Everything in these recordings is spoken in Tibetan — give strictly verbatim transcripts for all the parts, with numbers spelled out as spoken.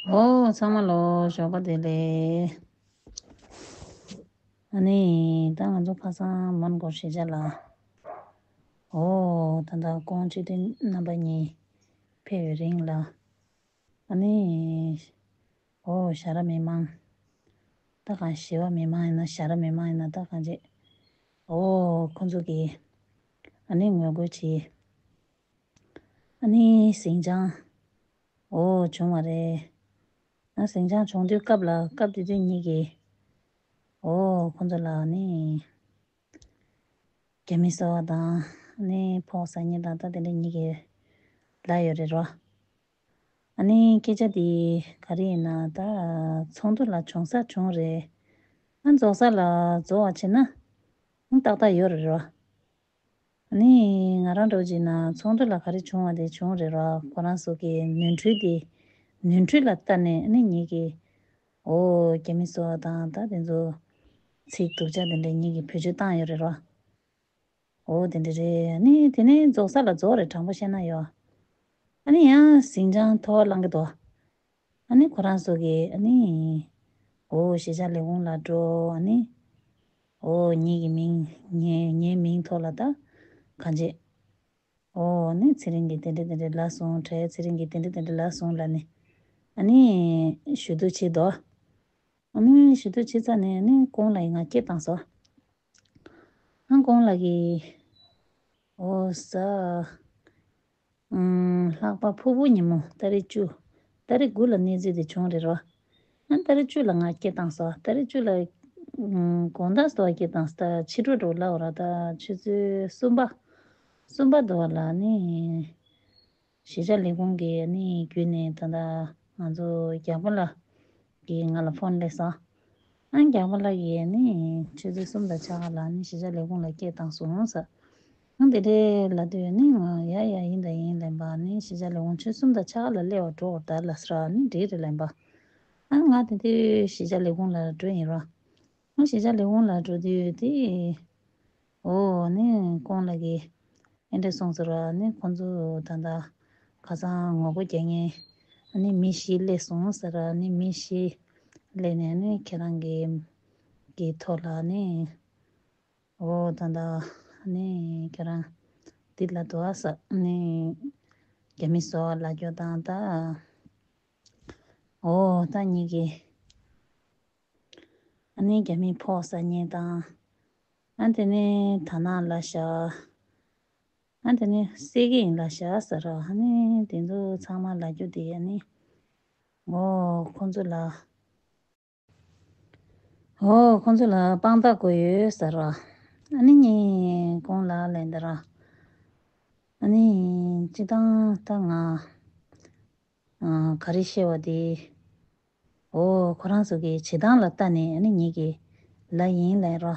ཨོ། ཚང་མ་ལོ་ཞོགས་པ་བདེ་ལེགས། ཨ་ནི་ད་ང་ཚོ་ཁ་སང་མོན་གྷོ་གཞིས་ཆགས་ལ། ཨོ་ད་ལྟ་ཀོང་སྤྱི་འཐུས་རྣམ་པ་གཉིས་ཕེབས་པའི་རིང་ལ། ཨ་ནི་ཨོ་ཞྭ་ར་མི་མང་། ད་གང་ཞི་བ་མི་མང་ཡིན་ན་ཞྭ་ར་མི་མང་ཡིན་ན་ད་གང་བྱེད། ཨོ་ཁོ་ཚོ་གིས་ཨ་ནི་ངོ་རྒོལ་བྱས། ཨ་ནི་ཟིང་ཆ་ཨོ་བྱུང་བ་རེད། ཨ་ཟིང་ཆ་བྱུང་དུས་སྐབས་ལ་སྐབས་དེ་དུས་གཉིས་ཀྱིས་ཨོ་ཁོ་ཚོ་ལ་ནི་རྒྱ་མི་གསོ་བ་དང་ནི་ཕོགས་ཟ་མཁན་དང་ད་དེ་འདྲ་གཉིས་ཀྱིས་ལབ་ཡོད་རེད་རོ། ཨ་ནི་སྐད་ཆ་དེ་ག་རེ་ཡིན་ན་ད་ཚོགས་འདུ་ལ་བྱུང་ས་བྱུང་རེད། ཨ་རྫོགས་ས་ལ་རྫོགས་པ་བྱས་ན་ཨ་ཏག་ཏག་ཡོད་རེད་རོ། ནི་ང་རང་འདྲ་བོ་བྱས་ན་ཚོགས་འདུ་ལ་ག་རེ་བྱུང་བ་དེ་བྱུང་རེད་ར། ཁོ་རང་ཚོ་གི་ནོར་འཁྲུལ་དེ་ནོར་འཁྲུལ་ལ་ལྟ་ནས་ནི་ངེད་ཀྱིས་ཨོ་རྒྱ་མི་གསོ་བ་དང་ད་དེ་ཚོ་ཚིག་སྡུག་ཅག་དེ་འདྲ་ངེད་ཀྱིས་བེད་སྤྱོད་བཏང་ཡོད་རེད་ར། ཨོ་དེ་འདྲ་རེད། ནི་དེ་ནས་རྫོགས་ས་ལ་རྫོགས་རེད། དྲང་པོ་བཤད་ན་ཡོ། ཨ་ནི་ཡང་ཟིང་ཆ་མཐོ་བ་བསླང་གི་འདུག་ཨ་ནི་ཁོ་རང་ཚོ་གིས་ཨ་ནི་ཨོ་གཞིས་ཆགས་ལས་ཁུངས་ལ་འགྲོ། ཨ་ནི་ཨོ་ངེད་ཀྱི་མིང་ངའི་ངའི་མིང་ཐོག་ལ་ད་གང་བྱེད། ཨོ་ནི་ཚེ་རིང་གིས་དེ་འདྲ་དེ་འདྲ་ལབ་སོང་། བྲལ་ཚེ་རིང་གིས་དེ་འདྲ་དེ་འདྲ་ལབ་སོང་ལབ་ནས་ཨ་ནི་ཞུ་གཏུག་བྱེད་དོ། ཨ་ནི་ཞུ་གཏུག་བྱེད་ཚར་ནས་ཨ་ནི་ཀོང་ལགས་ཀྱིས་ང་སྐད་བཏང་སོང་། ཨ་ཀོང་ལགས་ཀྱིས་ཨོ་ས། ཨུམ། ལྷག་པ་ཕུར་བུ་ཉིན་མོ་ཏ་རིག་བཅུ། ཏ་རིག་དགུ་ལ་གནས་ཚུལ་དེ་བྱུང་རེད་རོ། ཨ་ཏ་རིག་བཅུ་ལ་ང་སྐད་བཏང་སོང་། ཏ་རིག་བཅུ་ལ། ཨུམ། དགོང་དག་ཟེར་བ་སྐད་བཏང་སོང་། ད་ཕྱི་དྲོ་འགྲོ་ལབ་པ་ར། ད་ཆུ་ཚོད་གསུམ་པ། གསུམ་པ་འདྲ་བ་ལ་ནི་གཞིས་ཆགས་ལས་ཁུངས་ཀྱི་ནི་བརྒྱུད་ནས་ད་ལྟ་ང་ཚོ་རྒྱལ་པོ་ལགས་ཀྱིས་ང་ལ་ཕོན་སླེབས་སོང་། ཨ་རྒྱལ་པོ་ལགས་ཀྱིས་ནི་ཆུ་ཚོད་གསུམ་དང་ཕྱེད་ཀ་ལ་ནི་གཞིས་ཆགས་ལས་ཁུངས་ལ་སྐད་བཏང་སོང་ཟེར། ཨ་དེ་འདྲའི་ལབ་དུས་ནི་ང་ཡ་ཡ་ཡིན་དང་ཡིན་ལབ་པ། ནི་གཞིས་ཆགས་ལས་ཁུངས་ཆུ་ཚོད་གསུམ་དང་ཕྱེད་ཀ་ལ་སླེབས་པ་འགྲོ་དགོས་ད་ལབ་ཟེར་བ། ནི་འགྲིག་རེད་ལབ་པ། ཨ་ང་དེ་དུས་གཞིས་ཆགས་ལས་ཁུངས་ལ་འགྲོ་ཡིན་རོ། ཨ་གཞིས་ཆགས་ལས་ཁུངས་ལ་འགྲོ་དུས་དེ། ཨོ་ནི་ཀོང་ལགས་ཀྱིས་ཨེ་འདྲ་གསུངས་ཟེར་བ། ནི་ཁོང་ཚོ་ད་ལྟ་ཁ་སང་ངོ་རྒོལ་རྒྱག་མཁན་ཨ་ནི་མི་བཞི་སླེབས་སོང་ཟེར་བ། ནི་མི་བཞི་སླེབས་ནས་ནི་ཁྱེད་རང་གི་གི་ཐོག་ལ་ནི། ཨོ་ད་ལྟ་ནི་ཁྱེད་རང་འདི་ལ་འདུག་ཨ་ཟེར། ནི་རྒྱ་མི་གསོ་བ་ལབ་རྒྱུ་དང་ད། ཨོ་ད་གཉིས་ཀྱིས་ཨ་ནི་རྒྱ་མི་ཕོགས་ཟ་མཁན་དང་། ཨ་དེ་ནས་དར་ནག་ལབ་ཤག་ཨ་དེ་ནས་བསད་ཀྱི་ཡིན་ལབ་ཤག་ཟེར་རོ། ཨ་ནི་དེ་ཚོ་ཚང་མ་ལབ་རྒྱུ་དེ་ཨ་ནི། ཨོ་ཁོང་ཚོ་ལ། ཨོ་ཁོང་ཚོ་ལ་དཔང་རྟགས་དགོས་ཡོད་ཟེར་རོ། ཨ་ནི་ངས་ཀོང་ལགས་ལབ་འདི་རོ། ཨ་ནི་སྤྱིར་བཏང་ད་ང་ཨ་ག་རེ་བཤད་པ་དེ། ཨོ་ཁོ་རང་ཚོ་གི་བྱེད་སྟངས་ལ་ལྟ་ནས་ཨ་ནི་ངེད་ཀྱིས་ལབ་ཡིན་ལབ་རོ།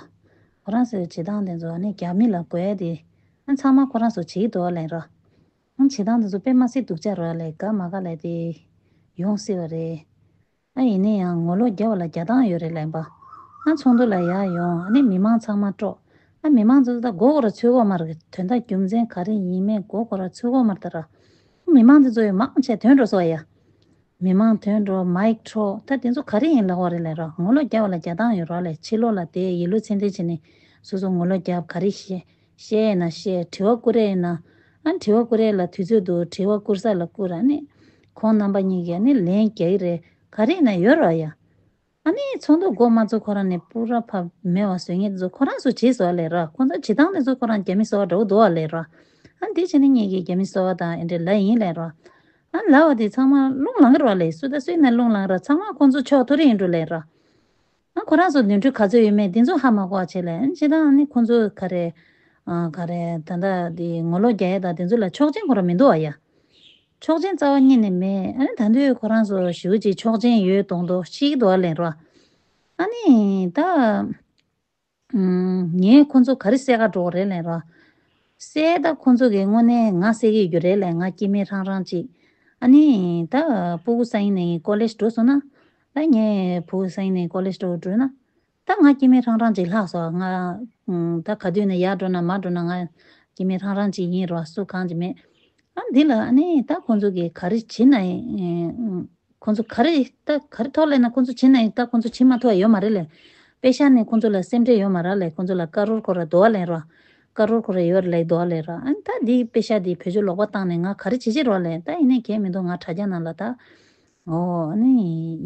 ཁོ་རང་ཚོའི་བྱེད་སྟངས་དེ་ཚོ་ཨ་ནི་རྒྱ་མི་ལ་དགོས་ཏེ། ཨ་ཚང་མ་ཁོ་རང་ཚོ་བྱེད་ཀྱི་འདུག་ལབ་རོ། ཨ་བྱེད་སྟངས་དེ་ཚོ་དཔེ་མ་སྲིད་སྡུག་ཅག་རོ་ལས་དགའ་མ་དགའ་ལས་དེ་ཡོང་སྲིད་པ་རེད། ཨ་ཡིན་ན་ཡང་ངོ་ལོག་རྒྱག་པ་ལ་རྒྱག་སྟངས་ཡོད་རེད་ལབ་པ། ཨ་ཚོགས་འདུ་ལ་ཡར་ཡོང་། ཨ་ནི་མི་མང་ཚང་མ་དཀྲོག་ཨ་མི་མང་ཚོ་ད་མགོ་སྐོར་ར་ཚོད་གོ་མ་རེད། དོན་དག་རྒྱུ་མཚན་ག་རེ་ཡིན་མིན་མགོ་སྐོར་ར་ཚོད་གོ་མ་རེད་ད་ར། མི་མང་དེ་ཚོ་ཡང་མང་ཆེ་ཐོན་འགྲོ་སོང་ཡ། མི་མང་ཐོན་འགྲོ་མའིག་འཕྲོག་ད་དེ་ཚོ་ག་རེ་ཡིན་ལབ་པ་རེད་ལབ་ར། ངོ་ལོག་རྒྱག་པ་ལ་རྒྱག་སྟངས་ཡོད་ར་ལས། ཕྱི་ལོགས་ལ་དེ་ཡིད་བློ་ཚིམ་ཚིམ་བྱས་ནས་སོ་སོ་ངོ་ལོག་རྒྱབ། ག་རེ་བཤད་བཤད་ཡིན་ན་བཤད། དྲི་བ་བསྐུར་ཡ་ཡིན་ན་ཨ་དྲི་བ་བསྐུར་ཡ་ལ་དུས་ཚོད་འདུག་དྲི་བ་བསྐུར་ས་ལ་བསྐུར། ཨ་ནི་ཁོང་རྣམ་པ་གཉིས་ཀྱིས་ཨ་ནི་ལན་རྒྱག་གི་རེད། ག་རེ་ཡིན་ན་ཡོད་ར་ཡ། ཨ་ནི་ཚོགས་འདུ་འགོ་མ་ཚུགས་ཁོ་རང་ནས་པུ་ར་ཕ་མེད་པ་བཟོ་མཁན་དེ་ཚོ་ཁོ་རང་ཚོ་བྱས་སོང་ལབ་ར། ཁོ་ཚོ་བྱེད་སྟངས་དེ་ཚོ་ཁོ་རང་རྒྱ་མི་བཟོ་བ་འདྲ་བོ་འདུག་བ་ལབ་ར། ཨ་འདི་བྱས་ན་ངེད་ཀྱིས་རྒྱ་མི་བཟོ་བ་དང་ཨེ་འདྲ་ལབ་ཡིན་ལབ་ར། ཨ་ལབ་པ་དེ་ཚང་མ་རླུང་ལངས་ཀྱི་རེད་བ་ལས། སུ་དང་སུ་ཡིན་ན་རླུང་ལངས་ར། ཚང་མ་ཁོ་ཚོ་ཕྱོགས་མཐོ་རིས་ཡིན་འགྲོ་ལབ་ར། ཨ་ཁོ་རང་ཚོ་ནོར་འཁྲུལ་ག་ཚོད་ཡོད་མེད་དེ་ཚོ་ཧ་མ་གོ་བ་བྱས་ལབ། ཨ་ནི་སྤྱིར་བཏང་ཨ་ནི་ཁོ་ཚོ་ག་རེ། ཨ་ག་རེ་ད་ལྟ་དེ་ངོ་ལོག་རྒྱག་ཡ་དང་དེ་ཚོ་ལ་ཆོག་མཆན་ཁོ་རང་མི་འདུག་བ་ཡ། ཆོག་མཆན་རྩ་བ་ཉིད་ནས་མེད། ཨ་ནི་ད་དུང་ཁོ་རང་ཚོ་ཞེ་པོ་ཅིག་ཆོག་མཆན་ཡོད་མདོག་མདོག་བཤད་ཀྱི་འདུག་བ་ལབ་ར། ཨ་ནི་ད། ཨུམ། ངས་ཁོ་ཚོ་ག་རེ་བསད་ག་འགྲོ་གི་རེད་ལབ་ར། བསད་ད་ཁོ་ཚོ་གིས་དངོས་གནས་ང་བསད་ཀྱི་ཡོད་རེད་ལབ། ང་སྐྱེ་དམན་རང་རང་ཅིག་ཨ་ནི་ད་ཕྲུ་གུ་སང་ཉིན་ནས་ཀོ་ལེཇ་འགྲོ་སོང་ན། ད་ངས་ཕྲུ་གུ་སང་ཉིན་ནས་ཀོ་ལེཇ་འགྲོ་འགྲོ་ན། ད་ང་སྐྱེ་དམན་རང་རང་ཅིག་ལྷག་སོང་། ང་ཨུམ། ད་ག་དུས་ནས་ཡར་འགྲོ་ན་མར་འགྲོ་ན་ང་སྐྱེ་དམན་རང་རང་ཅིག་ཡིན་ར། སུ་གང་ཅིག་མེད། ཨ་འདི་ལ་ཨ་ནི་ད་ཁོ་ཚོ་གིས་ག་རེ་བྱེད་ན་ཡིན། ཁོང་ཚོ་ག་རེ་ད་ག་རེ་ཐོག་ལས་ན་ཁོང་ཚོ་བྱེད་ན་ད་ཁོང་ཚོ་བྱེད་མ་ཐུབ་པ་ཡོད་མ་རེད་ལས། པེ་ཤ་ནས་ཁོང་ཚོ་ལ་སེམས་ཁྲལ་ཡོད་མ་རེད་ལས། ཁོང་ཚོ་ལ་ཀ་རོར་ཁོ་ར་དོ་བ་ལེན་རོགས། ཀ་རོར་ཁོ་ར་ཡོད་ལས་དོ་བ་ལེན་རོགས། ཨ་ནི་ད་འདི་པེ་ཤ་འདི་བེད་སྤྱོད་ལོག་པ་བཏང་ནས་ང་ག་རེ་བྱེད་བྱེད་རོགས་ལས། ད་ཡིན་ནའི་གལ་མི་འདུག་ང་དྲ་རྒྱ་ནང་ལ་ད། ཨོ་ཨ་ནི་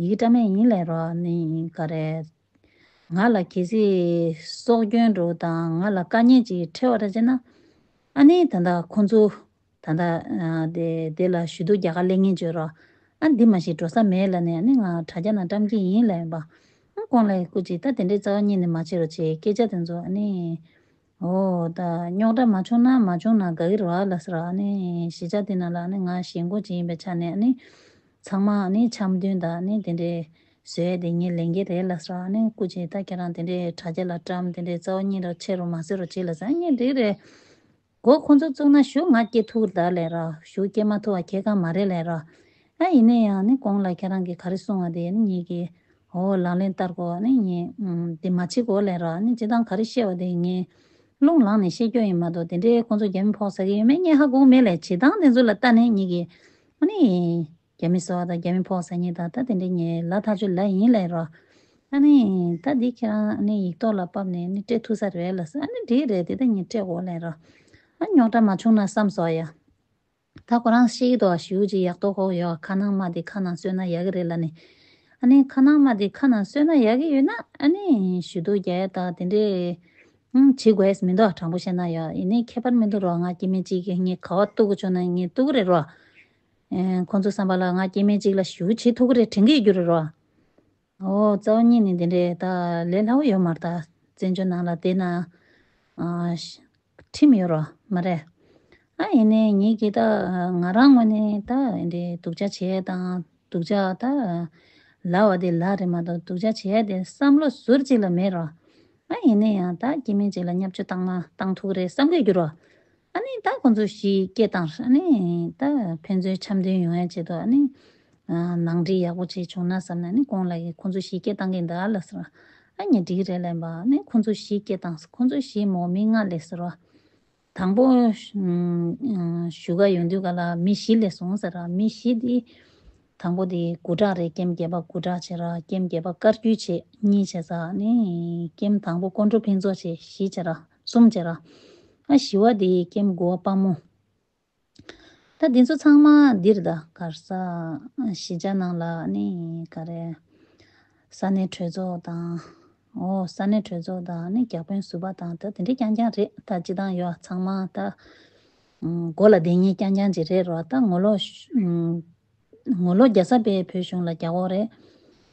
ཡི་གེ་བཀྲམ་ཡས་ཡིན་ལས་རོགས། ཨ་ནི་ག་རེ། ང་ལ་གལ་སྲིད་སྲོག་སྐྱོན་འགྲོ་དང་ང་ལ་དཀའ་ངལ་ཅིག་འཕྲད་པ་རེད་ཅེ་ན། ཨ་ནི་ད་ལྟ་ཁོང་ཚོ་ད་ལྟ་ཨ་དེ་དེ་ལ་ཞུ་གཏུག་རྒྱག་ག་སླེབས་ངེས་བྱོས་རོགས། ཨ་འདི་མ་གཞི་འགྲོ་ས་མེད་ལབ་ནས་ཨ་ནི་ང་དྲ་རྒྱ་ནང་བཀྲམ་གྱི་ཡིན་ལབ་ཡིན་པ། ཨ་ཁོང་ལ་སྐུ་མཁྱེན་ད་དེ་འདྲའི་རྩ་བ་ཉིད་ནས་མ་བྱེད་རོགས་བྱེད་སྐད་ཆ་དེ་ཚོ་ཨ་ནི། ཨོ་ད་རྙོག་དྲ་མ་བྱུང་ན་མ་བྱུང་ན་དགའ་གི་རེད་བ་ལབ་ཟེར། ཨ་ནི་གཞིས་ཆགས་དེ་ནང་ལ་ཨ་ནི་ང་ཞེན་ཁོག་ཅིག་ཡིན་པའི་ཆ་ནས་ཨ་ནི་ཚང་མ་ཨ་ནི་འཆམ་མཐུན་དང་ཨ་ནི་དེ་འདྲའི་བཟོས་དེ་ངས་ལེན་གྱི་རེད་ལབ་ཟེར། ཨ་ནི་སྐུ་མཁྱེན་ད་ཁྱེད་རང་དེ་འདྲའི་དྲ་རྒྱ་ལ་བཀྲམ་དེ་འདྲའི་རྩ་བ་ཉིད་ལ་བྱེད་རོགས་མ་ཟེར་རོགས་བྱེད་ལབ་ཟེར། ཨ་ངས་འགྲིག་རེད། སྒོ་ཁོང་ཚོ་བཙུགས་ན་ཞུ་ང་སྐྱེ་ཐུབ་ད་ལབ་ར། ཞུ་སྐྱེ་མ་ཐུབ་པ་ཁྱེད་གང་མ་རེད་ལབ་ར། ཨ་ཡིན་ན་ཡང་ནི་གོང་ལ་ཁྱེད་རང་གིས་ག་རེ་གསུངས་པ་དེ་ནི་ངེད་ཀྱིས་ཨོ་ལག་ལེན་བསྟར་དགོས། ནི་ངས་ཨམ་དེ་མ་བྱེད་དགོས་ལབ་ར། ནི་སྤྱིར་བཏང་ག་རེ་བཤད་པ་དེ་ངས་རླུང་ལངས་ནས་བཤད་རྒྱུ་ཡིན་མ་གཏོགས་དེ་འདྲའི་ཁོང་ཚོ་རྒྱ་མི་ཕོག་ཟ་གི་ཡོད་མེད་ངས་ཧ་གོ་མེད་ལས། བྱེད་སྟངས་དེ་ཚོ་ལ་ལྟ་ནས་ངེད་ཀྱིས་ཨ་ནི། རྒྱ་མི་ཟ་བ་དང་རྒྱ་མི་ཕོག་ཟ་མཁན་དང་ད་དེ་འདྲའི་ངས་ལབ་ཐག་ཆོད་ལབ་ཡིན་ལབ་རོ། ཨ་ནི་ད་འདི་ཁྱེད་རང་ཨ་ནི་ཡིག་ཐོག་ལ་ཕབ་ནས་ཨ་ནི་སྤྲད་ཐུབ་ས་རེད་ལབ་སོང་། ཨ་ནི་འགྲིག་རེད་དེ་ད་ངས་སྤྲད་དགོས་ལབ་རོ། ཨ་རྙོག་དྲ་མ་བྱུང་ན་བསམ་སོང་ཡ། ད་ཁོ་རང་ཤེས་ཀྱི་འདུག་ཞུ་ཅིག་ཡག་ཐོག་ཁོག་ཡོད། ཁ་ནང་མ་དེ་ཁ་ནང་གསོས་ན་ཡག་གི་རེད་ལབ་ནི། ཨ་ནི་ཁ་ནང་མ་དེ་ཁ་ནང་གསོས་ན་ཡག་གི་ཡོད་ན་ཨ་ནི་ཞུ་གཏུག་རྒྱག་ཡ་ད་དེ་འདྲའི་ཨང་བྱེད་དགོས་མི་འདུག་དྲང་པོ་བཤད་ན་ཡ་ཡིན་ནའི་ཁྱད་པར་མི་འདུག་རོ། ང་སྐྱེ་དམན་གཅིག་གིས་ངས་ག་བ་གཏུག་དགོས་བྱུང་ན་ངས་གཏུག་གི་རེད་རོ། ཨེ། ཁོང་ཚོ་བསམ་པ་ལ་ང་སྐྱེ་དམན་གཅིག་ལ་ཞུ་བྱེད་ཐུབ་ཀྱི་རེད་དྲན་གྱི་ཡོད་རྒྱུ་རེད་རོ། ཨོ་རྩ་བ་ཉིད་ནས་འདི་འདྲའི་ད་ལས་སླ་བོ་ཡོད་མ་རེད་ད། བཙན་བྱོལ་ནང་ལ་བསྡད་ན་ཨ་ཁྲིམས་ཡོད་རོ་མ་རེད། ཨ་ཡིན་ནའི་ངེད་ཀྱིས་ད་ང་རང་ངོས་ནས་ད་འདི་སྡུག་ཅག་བྱས་དང་སྡུག་ཅག་ད་ལབ་པ་དེ་ལབ་རེད་མ་གཏོགས་སྡུག་ཅག་བྱས་དེ་བསམ་བློ་ཟུར་གཅིག་ལ་མེད་རོ། ཨ་ཡིན་ན་ཡང་ད་སྐྱེ་དམན་ཅིག་ལ་བརྙས་བཅོས་བཏང་ན་བཏང་ཐུབ་ཀྱི་རེད་བསམ་གྱི་ཡོད་རྒྱུ་རོ། ཨ་ནི་ད་ཁོང་ཚོ་གཞིས་སྐྱེས་བཏང་ཨ་ནི་ད་ཕན་ཚུན་འཆམ་མཐུན་ཡོང་ཡ་ཆེད་དུ་ཨ་ནི་ནང་འགྲིག་ཡག་པོ་ཅིག་བྱུང་ན་བསམ་ནས་ཨ་ནི་གོང་ལ་ཡི་ཁོང་ཚོ་གཞིས་སྐྱེས་བཏང་གི་འདུག་ལབ་ཟེར། ཨ་ནི་འགྲིག་རེད་ལབ་པ། ཨ་ནི་ཁོང་ཚོ་གཞིས་སྐྱེས་བཏང་ཁོང་ཚོ་གཞིས་མོ་མི་ལྔ་སླེབས་ཟེར་བ། དང་པོ་ཞུ་ག་ཡོང་དུས་ག་ལ་མི་བཞི་སླེབས་སོང་ཟེར་བ། མི་བཞི་དེ་དང་པོ་དེ་དགུ་བྲག་རེད། ཀེམ་བརྒྱད་པ་དགུ་བྲག་བྱས་ར། ཀེམ་བརྒྱད་པ་བཀའ་བརྒྱུད་བྱས་གཉིས་བྱས་ཙང་ནི་ཀེམ་དང་པོ་ཀོང་ཀྲོ་ཕུན་ཚོགས་བྱས་བཞི་བྱས་ར་གསུམ་བྱས་ར། ཨ་བཞི་བ་དེ་ཀེམ་དགུ་བ་དཔའ་མོ། ད་འདི་ཚོ་ཚང་མ་འདིར་ད་གར་ས་གཞིས་ཆགས་ནང་ལ་ནི་ག་རེ་ས་གནས་གྲོས་ཚོགས་དང་། ཨོ་ས་གནས་གྲོས་ཚོགས་དང་ནི་བརྒྱ་དཔོན་ཟུར་པ་དང་ད་དེ་འདྲའི་རྐྱང་རྐྱང་རེད། ད་སྤྱི་བཏང་ཡོད་ཚང་མ་ད་མགོ་ལ་བསྡད་མཁན་རྐྱང་རྐྱང་ཅིག་རེད་རོ། ད་ངོ་ལོག་ངོ་ལོག་རྒྱག་ས་པའི་བོད་གཞུང་ལ་རྒྱག་འོ་རེད།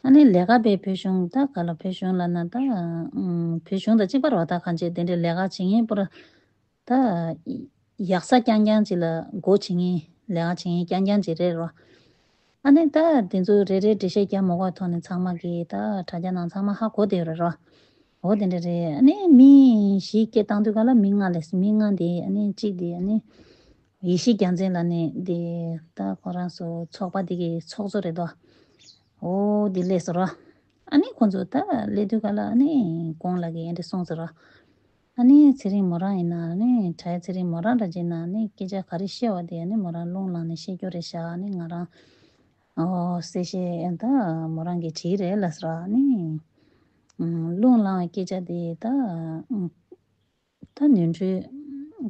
ཨ་ནི་ལས་ཀ་པའི་བོད་གཞུང་ད་ག་ལ་བོད་གཞུང་ལ་ན་ད་བོད་གཞུང་དང་གཅིག་པ་རོ། ད་གང་ཅི་དེ་འདྲའི་ལས་ཀ་བྱེད་མཁན་པུ་ར་ད་ཡག་ས་རྐྱང་རྐྱང་ཅིག་ལ་སྒོ་བྱེད་མཁན་ལས་ཀ་བྱེད་མཁན་རྐྱང་རྐྱང་ཅིག་རེད་རོ། ཨ་ནི་ད་དེ་ཚོ་རེ་རེ་འགྲེལ་བཤད་རྒྱག་མ་དགོས་ཐོག་ནས་ཚང་མ་གིས་ད་དྲ་རྒྱ་ནང་ཚང་མ་ཧ་གོ་བསྡད་ཡོད་རེད་རོ། འོ་དེ་འདྲ་རེད། ཨ་ནི་མི་བཞི་སྐད་བཏང་དུས་ག་ལ་མི་ལྔ་སླེབས། མི་ལྔ་དེ་ཨ་ནི་གཅིག་དེ་ཨ་ནི་ཡེ་ཤེས་རྒྱལ་མཚན་ལབ་ནི་དེ་ད་ཁོ་རང་ཚོ་ཚོགས་པ་དེ་གི་ཚོགས་གཙོ་རེད་དོ། འོ་དེ་སླེབས་སོང་རོ། ཨ་ནི་ཁོ་ཚོ་ད་སླེབས་དུས་ག་ལ་ཨ་ནི་གོང་ལ་གི་ཨེ་འདྲ་གསུངས་སོང་རོ། ཨ་ནི་ཚེ་རིང་མོ་རང་ཡིན་ན་ཨ་ནི་གྲྭ་ཡ་ཚེ་རིང་མོ་རང་འདྲ་བྱས་ན་ཨ་ནི་སྐད་ཆ་ག་རེ་བཤད་པ་དེ་ཨ་ནི་མོ་རང་རླུང་ལངས་ནས་བཤད་རྒྱུ་རེད་ཤག་ཨ་ནི་ང་རང་ཨོ་གསལ་བཤད་ད་མོ་རང་གིས་བྲིས་རེད་ལབ་ཟེར། ཨ་ནི་རླུང་ལངས་པའི་སྐད་ཆ་དེ་ད་ད་ནོར་འཁྲུལ་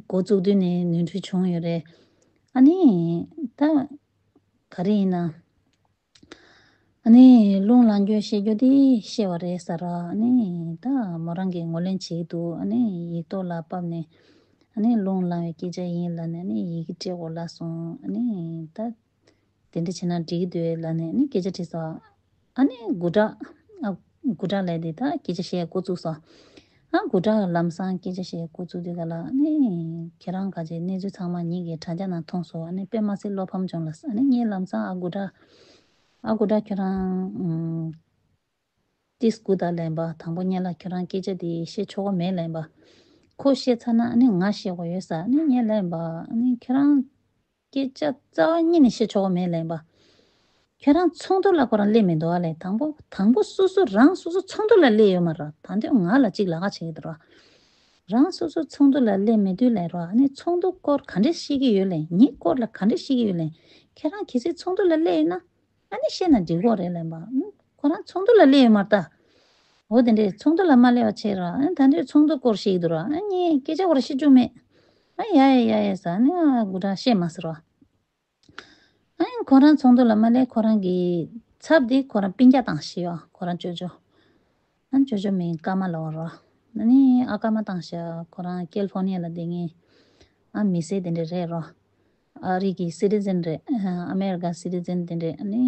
འགོ་བཙུགས་དུས་ནས་ནོར་འཁྲུལ་བྱུང་ཡོད་རེད། ཨ་ནི་ད་ག་རེ་ཡིན་ན། ཨ་ནི་རླུང་ལངས་རྒྱུ་བཤད་རྒྱུ་དེ་བཤད་པ་རེད་ཟེར་ར། ཨ་ནི་ད་མོ་རང་གིས་ངོས་ལེན་བྱེད་ཀྱི་འདུག་ཨ་ནི་ཡིག་ཐོག་ལ་ཕབ་ནས་ཨ་ནི་རླུང་ལངས་པའི་སྐད་ཆ་ཡིན་ལབ་ནས་ཨ་ནི་ཡི་གེ་སྤྲད་དགོས་ལབ་སོང་། ཨ་ནི་ད་དེ་འདྲ་བྱས་ན་འགྲིག་གི་འདུག་ལབ་ནས་ཨ་ནི་སྐད་ཆ་དྲིས་སོང་། ཨ་ནི་དགུ་བྲག་ཨ་དགུ་བྲག་ལབ་དེ་ད་སྐད་ཆ་བཤད་འགོ་བཙུགས་སོང་། ཨ་དགུ་བྲག་ལམ་སང་སྐད་ཆ་བཤད་འགོ་བཙུགས་དུས་ག་ལ་ཨ་ནི་ཁྱེད་རང་ག་ཅིག་གནས་ཚུལ་ཚང་མ་ངེད་ཀྱིས་དྲ་རྒྱ་ནང་མཐོང་སོང་། ཨ་ནི་དཔེ་མ་སྲིད་བློ་ཕམ་བྱུང་ལབ། ཨ་ནི་ངས་ལམ་སང་ཨ་དགུ་བྲག་ཨ་དགུ་བྲག་ཁྱོད་རང་ཨུམ་ཏིས་དགུ་ད་ལན་པ་དང་པོ་ཉལ་ལ་ཁྱོད་རང་སྐད་ཆ་དེ་བཤད་ཆོག་གི་མེད་ལན་པ། ཁོ་བཤད་ཚར་ན་ཨ་ནི་ང་བཤད་དགོས་ཡོད་ས། ཨ་ནི་ཉལ་ལན་པ་ཨ་ནི་ཁྱོད་རང་སྐད་ཆ་རྩ་བ་ཉིད་ནས་བཤད་ཆོག་གི་མེད་ལན་པ། ཁྱོད་རང་ཚོགས་འདུ་ལ་ཁོ་རང་སླེབས་མི་འདུག་ཨ་ལས། དང་པོ་དང་པོ་སོ་སོ་རང་སོ་སོ་ཚོགས་འདུ་ལ་སླེབས་ཡོད་མ་རེད། ད་དུང་ང་ལ་གཅིག་ལ་ཁ་བྱེད་ཀྱི་འདུག་ར། རང་སོ་སོ་ཚོགས་འདུ་ལ་སླེབས་མེད་དུས་ལ་ར། ཨ་ནི་ཚོགས་འདུ་སྐོར་ག་འདྲས་བཤད་ཀྱི་ཡོད་ལེ། ངའི་སྐོར་ལ་ག་འདྲས་བཤད་ཀྱི་ཡོད་ལེ། ཁྱེད་རང་གལ་སྲིད་ཚོགས་འདུ་ལ་སླེབས་ཡོད་ན། ཨ་ནི་བཤད་ན་འགྲིག་གོ་རེད་ལབ་པ། ཨ་ཁོ་རང་ཚོགས་འདུ་ལ་སླེབས་ཡོད་མ་རེད་ད། འོ་དེ་འདྲས་ཚོགས་འདུ་ལ་མ་སླེབས་པ་བྱས་ར། ཨ་ད་འདྲས་ཚོགས་འདུ་སྐོར་བཤད་ཀྱི་འདུག་ར། ཨ་ངས་སྐད་ཆ་སྐོར་བཤད་རྒྱུ་མེད། ཨ་ཡ་ཡ་ཡ་ཡ་ཟེར། ཨ་ནི་ཨ་དགུ་གྲངས་བཤད་མ་ཟེར་ར། ཨ་ཁོ་རང་ཚོགས་འདུ་ལ་མ་སླེབས། ཁོ་རང་གི་ཚབ་དེ་ཁོ་རང་སྤུན་ཀྱག་བཏང་ཤག་ཡ། ཁོ་རང་ཅོ་ཅོ། ཨ་ཅོ་ཅོ་མིང་ཀརྨ་ལབ་ར། ཨ་ནི་ཨ་ཀརྨ་བཏང་ཤག་ཁོ་རང་ཀེ་ལི་ཧྥོར་ནི་ཡ་ལ་བསྡད་མཁན། ཨ་མི་སེར་དེ་འདྲས་རེད་ར། ཨ་རི་གི་སི་ཊི་ཛན་རེད། ཨ་ཨ་མེ་རི་ཀ་སི་ཊི་ཛན་དེ་འདྲས། ཨ་ནི་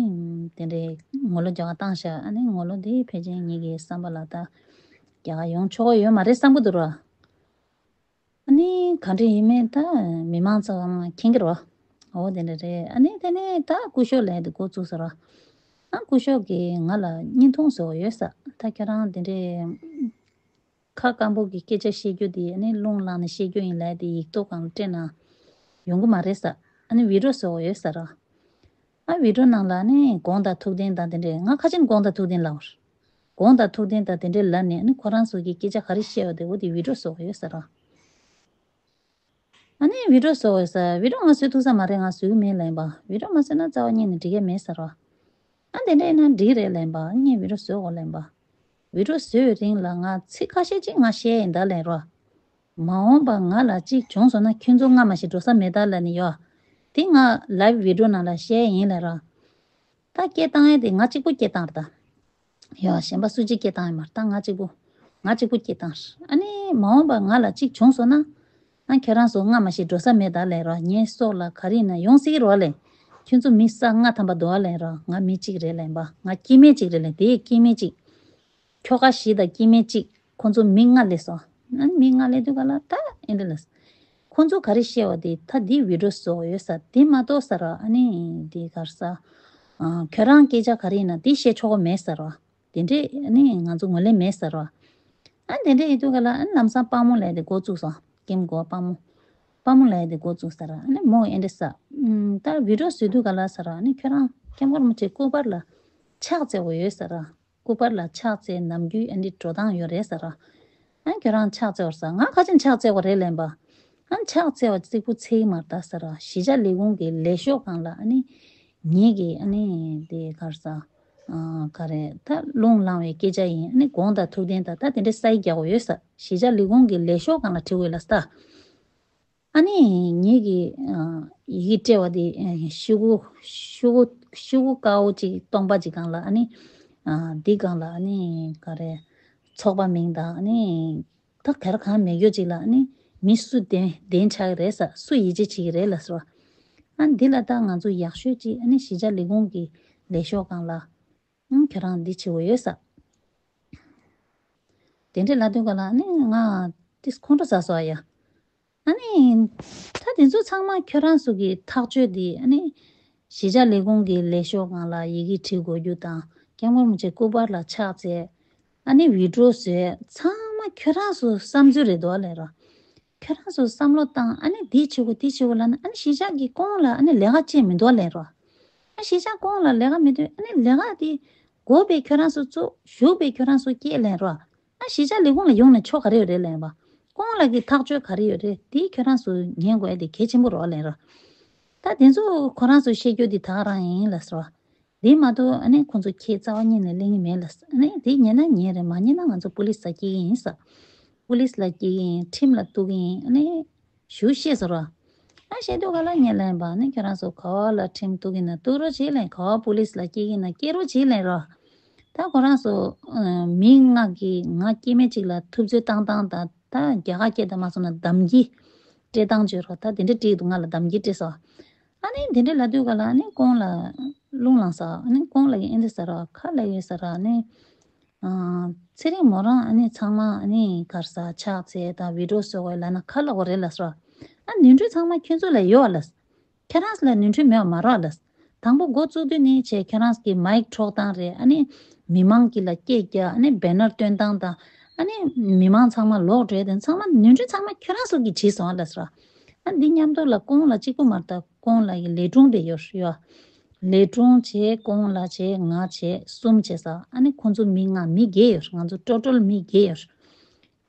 དེ་འདྲས་ངོ་ལོག་རྒྱ་གར་བཏང་ཤག་ཨ་ནི་ངོ་ལོག་དེ་ཕལ་ཆེར་ངེད་ཀྱི་བསམ་པ་ལ་ད་རྒྱ་གར་ཡོང་ཆོག་གི་ཡོད་མ་རེད་བསམ་གྱི་འདུག་ར། ཨ་ནི་ག་འདྲ་ཡིན་མིན་ད་མི་མང་ཚོ་མཁྱེན་གྱི་རེད་བ། འོ་དེ་འདྲ་རེད། ཨ་ནི་དེ་ནས་ད་སྐུ་ཞབས་ལབ་ཡ་དེ་འགོ་བཙུགས་ཟེར་བ། ཨ་སྐུ་ཞབས་ཀྱིས་ང་ལ་བརྙན་ཐུང་བཟོ་བ་ཡོད་ས། ད་ཁྱོད་རང་དེ་འདྲའི་ཁ་སྐམ་པོ་གི་སྐད་ཆ་བཤད་རྒྱུ་དེ་ཨ་ནི་རླུང་ལངས་ནས་བཤད་རྒྱུ་ཡིན་ལབ་ཡ་དེ་ཡིག་ཐོག་སྒང་ལ་སྤྲད་ན་ཡོང་གི་མ་རེད་ས། ཨ་ནི་བི་ཌི་ཡོ་བཟོ་བ་ཡོད་ས་ར། ཨ་བི་ཌི་ཡོ་ནང་ལ་ནི་དགོངས་དག་ཐུགས་བདེན་དང་དེ་འདྲས། ང་ཁ་ཆེམས་དགོངས་དག་ཐུགས་བདེན་ལབ་པ་རེད། དགོངས་དག་ཐུགས་བདེན་དང་དེ་འདྲས་ལབ་ནས་ཨ་ནི་ཁོ་རང་ཚོ་གིས་སྐད་ཆ་ག་རེ་བཤད་པ་དེ་འོ་དེ་བི་ཌི་ཡོ་བཟོ་བ་ཡོད་ས་ར། ཨ་ནི་བི་ཌི་ཡོ་བཟོ་བ་ཡོད་ས། བི་ཌི་ཡོ་ང་བཟོ་ཐུབ་ས་མ་རེད། ང་བཟོ་གི་མིན་ལབ་པ། བི་ཌི་ཡོ་མ་བཟོས་ན་རྩ་བ་ཉིད་ནས་འགྲིག་གི་མེད་ས་ར། ཨ་དེ་འདྲས་ཡིན་ན་འགྲིག་རེད་ལབ་པ། ངས་བི་ཌི་ཡོ་བཟོ་དགོས་ལབ་པ། བི་ཌི་ཡོ་བཟོ་བའི་རིང་ལ་ང་ཚིག་ཁ་ཤས་ཅིག་ང་བཤད་ཡིན་ད་ལབ་ར། མ་འོངས་པ་ང་ལ་གཅིག་བྱུང་སོང་ན་ཁྱོད་ཚོ་སྔ་མ་ཞིག་འགྲོ་ས་མེད་ད་ལབ་ནི་ཡོད། དེ་ང་ལའིབ་བི་ཌི་ཡོ་ནང་ལ་བཤད་ཡིན་ལབ་ར། ད་སྐད་བཏང་ཡས་དེ་ང་གཅིག་པུ་སྐད་བཏང་རེད་ད། ཡོད་གཞན་པ་སུ་གཅིག་སྐད་བཏང་ཡོད་མ་རེད། ད་ང་གཅིག་པུ། ང་གཅིག་པུ་སྐད་བཏང་རེད། ཨ་ནི་མ་འོངས་པ་ང་ལ་གཅིག་བྱུང་སོང་ན། ཨ་ཁྱོད་རང་ཚོ་སྔ་མ་ཞིག་འགྲོ་ས་མེད་ད་ལབ་ར། ངའི་སྲོག་ལ་ག་རེ་ཡིན་ན་ཡོང་སྲིད་རོགས་ལབ། ཁྱོད་ཚོ་མི་ས་ལྔ་ཐམ་པ་འདུག་ཨ་ལབ་ར། ང་མི་གཅིག་རེད་ལབ་པ། ང་སྐྱེ་དམན་གཅིག་རེད་ལབ། དེ་སྐྱེ་དམན་གཅིག་ཁྱོ་ག་བཞི་དང་སྐྱེ་དམན་གཅིག་ཁོང་ཚོ་མི་ལྔ་སླེབས་སོང་། ཨ་ནི་མི་ལྔ་སླེབས་དུས་ག་ལ་ད་ཨེ་འདྲ་ལབ། ཁོང་ཚོ་ག་རེ་བཤད་པ་དེ་ད་འདི་བི་ཌི་ཡོ་བཟོ་ཡོད་ས་དེ་མ་གཏོགས་ས་ར། ཨ་ནི་འདི་ག་རེ་ཟ། ཨ་ཁྱོད་རང་སྐད་ཆ་ག་རེ་ཡིན་ན་དེ་བཤད་ཆོག་གི་མེད་ས་ར། དེ་འདྲས་ཨ་ནི་ང་ཚོ་ངོས་ལེན་མེད་ས་ར། ཨ་དེ་འདྲས་ཡིན་དུས་ག་ལ་ཨ་ནི་ལམ་སང་དཔའ་མོ་ལབ་ཡ་དེ་འགོ་བཙུགས་སོང་། ཀེམ་གོ་དཔའ་མོ། དཔའ་མོ་ལབ་ཡ་དེ་འགོ་བཙུགས་ས་ར། ཨ་ནི་མོ་ཨེ་འདྲས་ས། ཨམ་ད་བི་ཌི་ཡོ་བཟོ་དུས་ག་ལ་ས་ར། ཨ་ནི་ཁྱོད་རང་ཀེམ་གོ་རིན་པོ་ཆེ་སྐུ་པར་ལ་ཕྱག་འཚལ་བ་ཡོད་ས་ར། སྐུ་པར་ལ་ཕྱག་འཚལ་ནམ་རྒྱུན་ཨ་ནི་འགྲོ་སྟངས་ཡོད་རེད་ས་ར། ཨ་ཁྱོད་རང་ཕྱག་འཚལ་བར་ས། ང་ཁ་ཆེམས་ཕྱག་འཚལ་བ་རེད་ལབ་པ། ཨ་ཕྱག་འཚལ་བ་གཅིག་པུ་འཚལ་གྱི་མ་རེད་ད་ས་ར། གཞིས་ཆགས་ལས་ཁུངས་ཀྱི་ལས་ཤོག་སྒང་ལ་ཨ་ནི་ངེད་ཀྱི་ཨ་ནི་དེ་ག་རེ་ཟ། ཨ་ག་རེ་ད་རླུང་ལངས་པའི་སྐད་ཆ་ཡིན། ཨ་ནི་དགོངས་དག་ཐུགས་བདེན་དང་ད་དེ་འདྲའི་ས་ཡིག་རྒྱག་དགོས་ཡོད་ས། གཞིས་ཆགས་ལས་ཁུངས་ཀྱི་ལས་ཤོག་སྒང་ལ་བྲིས་དགོས་ལབ་ས། ཨ་ནི་ངེད་ཀྱི་ཨ་ཡི་གེ་སྤྲད་པ་དེ་ཨ་ཤོག་གུ་ཤོག་གུ་ཤོག་གུ་དཀར་པོ་ཅིག་སྟོང་པ་ཅིག་སྒང་ལ་ཨ་ནི་ཨ་འདི་སྒང་ལ་ཨ་ནི་ག་རེ་ཚོགས་པ་མིང་དང་ཨ་ནི་ད་ག་རེ་གང་མེད་རྒྱུ་ཅིག་ལ་ཨ་ནི་མི་སུ་བདེན་བདེན་ཆགས་ཀྱི་རེད་ས། སུ་ཡིད་ཆེས་བྱེད་ཀྱི་རེད་ལབ་ཟེར་བ། ཨ་འདི་ལ་ད་ང་ཚོ་ཡག་ཤོས་ཅིག་ཨ་ནི་གཞིས་ཆགས་ལས་ཁུངས་ཀྱི་ལས་ཤོག་སྒང་ལ། ཨང་ཁྱོད་རང་འདི་བྱེད་དགོས་ཡོད་ས། དེ་འདྲས་ལབ་དུས་ག་ལ་ཨ་ནི་ང་ཏིས་ཁོང་ཁྲོ་ཟ་སོང་ཡ། ཨ་ནི་ད་དེ་ཚོ་ཚང་མ་ཁྱོད་རང་ཚོ་གི་ཐག་གཅོད་དེ། ཨ་ནི་གཞིས་ཆགས་ལས་ཁུངས་ཀྱི་ལས་ཤོག་སྒང་ལ་ཡི་གེ་བྲིས་དགོས་རྒྱུ་དང་། ཀེམ་གོ་རིན་པོ་ཆེ་སྐུ་པར་ལ་ཕྱག་འཚལ། ཨ་ནི་བི་ཌི་ཡོ་བཟོས། ཚང་མ་ཁྱོད་རང་ཚོ་བསམ་ཚུལ་རེད་འདུག་ལབ་ར། ཁྱོད་རང་ཚོ་བསམ་བློ་བཏང་། ཨ་ནི་འདི་བྱེད་དགོས་འདི་བྱེད་དགོས་ལབ་ན་ཨ་ནི་གཞིས་ཆགས་ཀྱི་ཁོངས་ལ་ཨ་ནི་ལས་ཀ་བྱེད་མི་འདུག་ལབ་ར། ཨ་གཞིས་ཆགས་ཁོངས་ལ་ལས་ཀ་མི་འདུག་ཨ་ནི་ལས་ཀ་དེ་དགོས་པའི་ཁྱོད་རང་ཚོ་བཙུགས། ཞུགས་པའི་ཁྱོད་རང་ཚོ་སྐྱེལ་ལབ་ར། ཨ་གཞིས་ཆགས་ལས་ཁུངས་ལ་ཡོང་ནས་ཆོ་ག་རེ་ཡོད་རེད་ལབ་པ། ཁོང་ལ་གི་ཐག་གཅོད་ག་རེ་ཡོད་རེད་དེ་ཁྱོད་རང་ཚོ་ཉན་དགོས་ཡ་དེ་གལ་ཆེན་པོ་རེད་ལབ་ར། ད་དེ་ཚོ་ཁོ་རང་ཚོ་བཤད་རྒྱུ་དེ་ད་ག་རང་ཡིན་ལབ་ཟེར་བ། དེ་མ་གཏོགས་ཨ་ནི་ཁོང་ཚོ་ཁྱེད་རྩ་བ་ཉིད་ནས་གླེང་གི་མེད་ལབ། ཨ་ནི་དེ་ཉན་ན་ཉན་རེད། མ་ཉན་ན་ང་ཚོ་པུ་ལིས་ལ་སྐྱེལ་གི་ཡིན་ས། པུ་ལིས་ལ་སྐྱེལ་གི་ཡིན། ཁྲིམས་ལ་གཏུག་གི་ཡིན། ཨ་ནི་ཞུ་ཤེས་ཟེར་བ། ཨ་བཤད་དུས་ག་ལ་ངས་ལན་པ་ནི་ཁྱོད་རང་ཚོ་ག་བ་ལ་ཁྲིམས་གཏུག་གི་ན་གཏུག་རོགས་བྱེད་ལན། ག་བ་པུ་ལིས་ལ་སྐྱེལ་གི་ན་སྐྱེལ་རོགས་བྱེད་ལན་རོགས། ད་ཁོ་རང་ཚོ་ཨ་མི་ལྔ་གི་ང་སྐྱེ་དམན་གཅིག་ལ་ཐུབ་ཚོད་བཏང་སྟངས་དང་། ད་རྒྱ་གར་སྐད་དང་མ་སོང་ན་དམ་གྱི་སྤྲད་སྟངས་བྱོས་རོགས། ད་དེ་འདྲ་སྤྲད་འདུག་ང་ལ་དམ་གྱི་སྤྲད་སོང་། ཨ་ནི་དེ་འདྲ་ལབ་དུས་ག་ལ་ཨ་ནི་ཁོང་ལ་རླུང་ལངས་ས། ཨ་ནི་ཁོང་ལ་ཨེ་འདྲ་ཟེར་ར་ཁ་ལ་ཡོད་ཟེར་ར་ཨ་ནི། ཚེ་རིང་མོ་རང་ཨ་ནི་ཚང་མ་ཨ་ནི་ག་རེ་ཟ་ཕྱག་འཚལ་དང་བི་ཌི་ཡོ་བཟོ་དགོས་ལབ་ན་ཁ་ལོག་རེད་ལབ་སོང་། ཨ་ནུས་འབྲུ་ཚང་མ་ཁྱོད་ཚོ་ལ་ཡོད་ལབ། ཁྱེད་རང་ཚོ་ལ་ནུས་འབྲུ་མེད་པ་མ་རེད་ལབ། དང་པོ་འགོ་བཙུགས་དུས་ནས་བྱས་ཁྱེད་རང་ཚོ་གི་མའིག་འཕྲོག་སྟངས་རེད། ཨ་ནི་མི་མང་གི་ལ་སྐད་རྒྱག་ཨ་ནི་བེ་ནར་སྟོན་སྟངས་དང་། ཨ་ནི་མི་མང་ཚང་མ་ལོག་འགྲོ་དེ་ཚང་མ་ནུས་འབྲུ་ཚང་མ་ཁྱོད་རང་ཚོ་གིས་བྱས་སོང་ལབ་སོང་། ཨ་འདི་མཉམ་དུ་ལ་ཁོང་ལ་གཅིག་པུ་མ་རེད་ད། ཁོང་ལ་ཡི་ལས་དྲུང་དེ་ཡོད་ཡོད། ལས་དྲུང་བྱས་ཁོང་ལ་བྱས་ང་བྱས་གསུམ་བྱས་ས། ཨ་ནི་ཁོང་ཚོ་མི་ལྔ་མི་བརྒྱད་ཡོད། ང་ཚོ་ཊོ་ཊལ་མི་བརྒྱད་ཡོད།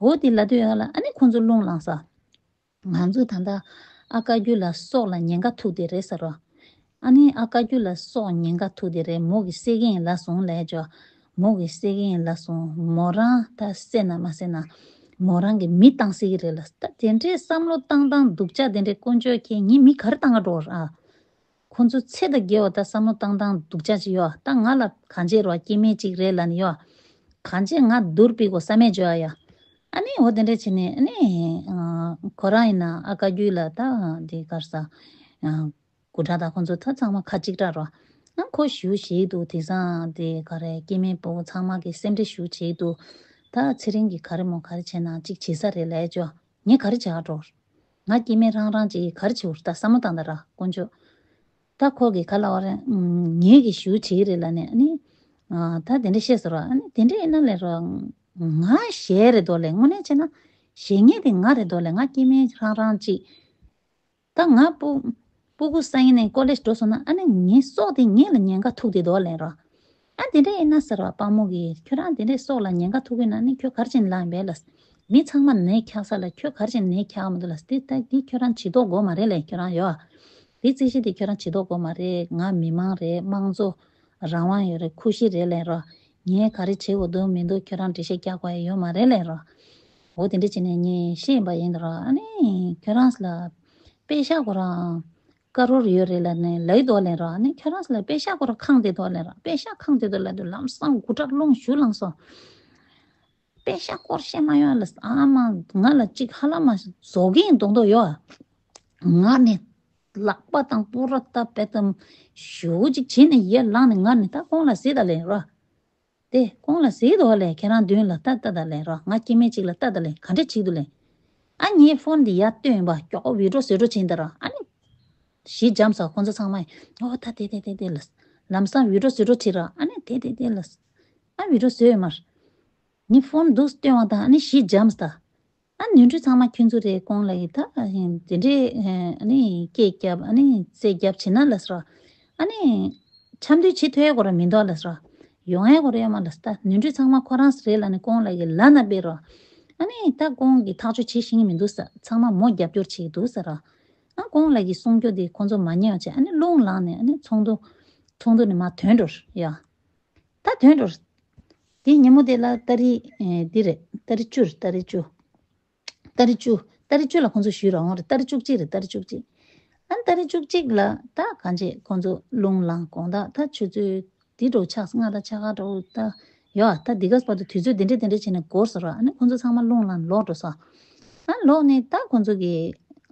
འོ་དེ་ལབ་དུས་ཡ་ལ་ཨ་ནི་ཁོང་ཚོ་རླུང་ལངས་ས། ང་ཚོ་ད་ལྟ་ཨ་བཀའ་བརྒྱུད་ལ་སྲོག་ལ་ཉེན་ཁ་ཐུག་དེ་རེད་ཟེར་རོ། ཨ་ནི་ཨ་ཀ་རྒྱུ་ལ་སྲོག་ཉེན་ཁ་ཐུག་དེ་རེད། མོ་གི་བསད་གིན་ལ་སོང་ལས་ཅོ། མོ་གི་བསད་གིན་ལ་སོང་། མོ་རང་ད་བསད་ན་མ་བསད་ན། མོ་རང་གི་མི་བཏང་སྲིད་ཀྱི་རེད་ལ། ད་དེ་འདྲའི་བསམ་བློ་བཏང་སྟངས་སྡུག་ཅག་དེ་འདྲའི་དཀོན་མཆོག་མཁྱེན། ངས་མི་ག་རེ་བཏང་ག་འགྲོ་ར། ཁོ་ཚོ་ཚེ་དང་འགལ་བ་ད་བསམ་བློ་བཏང་སྟངས་སྡུག་ཅག་ཅིག་ཡོད། ད་ང་ལ་གང་བྱེད་རོགས། སྐྱེ་དམན་ཅིག་རེད་ལ་ནི་ཡོད། གང་བྱེད་ང་སྡུར་ཕུད་དགོས་བསམ་མེད་བྱོས་ཨ་ཡ། ཨ་ནི་འོ་དེ་འདྲ་བྱས་ནས་ཨ་ནི་ཨ་ཁོ་རང་ཡིན་ན་ཨ་ཀ་རྒྱུད་ལ་ད་དེ་གར་ས་ཨ་སྐུ་དྲག་དང་ཁོ་ཚོ་ད་ཚང་མ་ཁ་གཅིག་གྲགས་རོ། ཨ་ཁོ་ཞུ་བྱེད་འདུག་དེང་སང་དེ་ག་རེ་སྐྱེ་དམན་ཕྲུ་གུ་ཚང་མ་གི་སེམས་ཁྲལ་ཞུ་བྱེད་འདུག་ད་ཚེ་རིང་གི་ག་རེ་མོ་ག་རེ་བྱས་ན་གཅིག་བྱེད་ས་རེད་ལས་ཅོ། ངས་ག་རེ་བྱ་འགྲོ། ང་སྐྱེ་དམན་རང་རང་ཅིག་ག་རེ་བྱེད་འུར་ད་བསམ་བློ་བཏང་ད་ར་དཀོན་མཆོག་ད་ཁོ་གི་ག་ལ་བ་རེད། ངེད་ཀྱི་ཞུ་བྱེད་རེད་ལ་ནས་ཨ་ནི། ད་དེ་འདྲ་བཤད་ཟེར་བ་ཨ་ནི་དེ་འདྲ་ཡིན་ན་ལས་རོ། ང་གཞས་རེད་དོ་ལས། དངོས་གནས་བྱས་ན་གཞས་ངེད་དེ་ང་རེད་དོ་ལས། ང་སྐྱེ་དམན་རང་རང་ཅིག་ད་ང་སྤུ་སྤུ་གུ་ས་ཡིན་ནས་ཀོ་ལེ་ཇི་འགྲོ་སོང་ན་ཨ་ནི་ངའི་སྲོག་དེ་ངེད་ལ་ཉེན་ཁ་ཐུག་དེ་དོ་ལས་རོ། ཨ་དེ་འདྲ་ཡིན་ན་ཟེར་བ་དཔའ་མོ་གིས་ཁྱོད་རང་དེ་འདྲའི་སྲོག་ལ་ཉེན་ཁ་ཐུག་གི་ན་ནི་ཁྱོད་ག་རེ་བྱས་ནས་ལངས་པས་ལ། མི་ཚང་མ་ནད་ཁྱག་ས་ལ་ཁྱོད་ག་རེ་བྱས་ནས་ནད་ཁྱག་མི་འདུག་ལ། དེ་ད་དེ་ཁྱོད་རང་བྱེད་དོགས་དགོས་མ་རེད་ལས། ཁྱོད་རང་ཡོད་ཨ། དེ་རྩིས་གཞི་དེ་ཁྱོད་རང་བྱེད་དོགས་དགོས་མ་རེད། ང་མི་མང་རེད། དམངས་གཙོ་རང་དབང་ཡོད་རེད། ཁུ་ཤི་རེད་ལས་རོ། ངས་ག་རེ་བྱེད་དགོས་འདུག་མི་འདུག་ཁྱོད་རང་འགྲེལ་བཤད་རྒྱག་དགོས་ཡ་ཡོད་མ་རེད་ལས་རོ། འོ་དེ་འདྲ་བྱས་ནས་ངས་ཤེས་ཡིན་པ་ཡིན་ད་རོ། ཨ་ནི་ཁྱོད་རང་ལ་པེ་ཤག་ཁོ་རང་དཀར་རོར་ཡོད་རེད་ལ་ནས་ལའི་དོ་ལེན་རོ། ཨ་ནི་ཁྱོད་རང་ལ་པེ་ཤག་ཁོ་རང་ཁང་དེ་དོ་ལེན་རོ། པེ་ཤག་ཁང་དེ་དོ་ལ་དུ་ལམ་སང་དགུ་ཁྲག་རླུང་ཞུ་ལངས་སོང་། པེ་ཤག་སྐོར་བཤད་མ་ཡོང་ལ། ཨ་མ་ང་ལ་གཅིག་ཧ་ལམ་མ་བཟོ་གིན་མདོག་མདོག་ཡོད་ཨ། ང་ནི་ལག་པ་དང་པུ་ར་ཏ་པེ་ཏམ་ཞུ་གཅིག་བྱས་ནས་ཡར་ལངས་ནས་ང་ནི་ད་ཁོང་ལ་ཟེར་ད་ལེན་རོ། དེ་ཁོང་ལ་ཟེར་དོ་ལེ། ཁྱེད་རང་མདུན་ལ་ལྟ་ལྟ་ད་ལེ་རོ། ང་སྐྱེ་དམན་ཅིག་ལ་ལྟ་ད་ལེ། ག་འདྲ་བྱེད་འདུག་ལེ། ཨ་ངའི་ཕོན་འདི་ཡར་བཏོན་པ་ཀྱོག་བི་ཌིའོ་བཟོ་འགྲོ་བྱེད་འདི་ར། ཨ་ནི་གཞི་འཇམ་ས་ཁོང་ཚོ་ཚང་མ་ཡིན་ཨོ་ད་དེ་དེ་དེ་དེ་ལ་ལམ་སང་བི་ཌིའོ་བཟོ་འགྲོ་བྱེད་ར། ཨ་ནི་དེ་དེ་དེ་ལ་ཨ་བི་ཌིའོ་བཟོས་ཡོད་མ་ར། ངའི་ཕོན་འདུག་བཏོན་བ་དང་ཨ་ནི་གཞི་འཇམ་ས། ཨ་ནི་ནོར་འཁྲུལ་ཚང་མ་ཁྱོད་ཚོ་རེད། ཁོང་ལ་ཡི་ད་དེ་འདྲའི་ཨ་ནི་སྐད་རྒྱབ་ཨ་ནི་རྩེད་རྒྱབ་བྱེད་ན་ལ་སོ། ཨ་ནི་འཆམ་མཐུན་བྱེད་ཐུབ་ཡ་གོ་ར་མི་འདུག་ལ་སོ། ཡོང་ཡ་གོ་ར་ཡ་མ་ལ་སོ། ད་ནོར་འཁྲུལ་ཚང་མ་ཁོ་རང་རེད་ལ་ནི་ཁོང་ལ་ཡི་ལ་ན་སྤེལ་རོ། ཨ་ནི་ད་ཁོང་གི་ཐག་གཅོད་བྱེད་ཤེས་ཀྱི་མི་འདུག་ས། ཚང་མ་མོ་རྒྱབ་སྐྱོར་བྱེད་ཀྱི་འདུག་ས་ར། ཨ་ཁོང་ལ་ཡི་གསུང་རྒྱུ་དེ་ཁོང་ཚོ་མ་ཉན་བྱས་ཨ་ནི་རླུང་ལངས་ནས་ཨ་ནི་ཚོགས་འདུ་ཚོགས་འདུ་ནས་མ་ཐོན་འགྲོ་ཡ། ད་ཐོན་འགྲོ། དེ་ཉིན་མོ་དེ་ལ་ཏ་རིག་ཨེ་འདི་རེད། ཏ་རིག་བཅུ་རེད། ཏ་རིག་བཅུ། ཏ་རིག་བཅུ། ཏ་རིག་བཅུ་ལ་ཁོང་ཚོ་ཞུས་ར་འོང་རེད། ཏ་རིག་བཅུ་གཅིག་རེད། ཏ་རིག་བཅུ་གཅིག་ཨ་ནི་ཏ་རིག་བཅུ་གཅིག་ལ་ད་གང་བྱེད་ཁོང་ཚོ་རླུང་ལངས་དགོང་དག་ད་ཆུ་ཚོད་འདི་འགྲོ་ཆགས་སྔ་ད་ཆ་ག་འགྲོ་ད་ཡོད་ད་འདི་ག་བར་དུ་དུས་ཚོད་འདི་འདྲ་འདི་འདྲ་བྱས་ནས་འགོར་སོང་ར། ཨ་ནི་ཁོང་ཚོ་ཚང་མ་རླུང་ལངས་ལོག་འགྲོ་སོང་། ཨ་ལོག་ནས་ད་ཁོང་ཚོ་གི་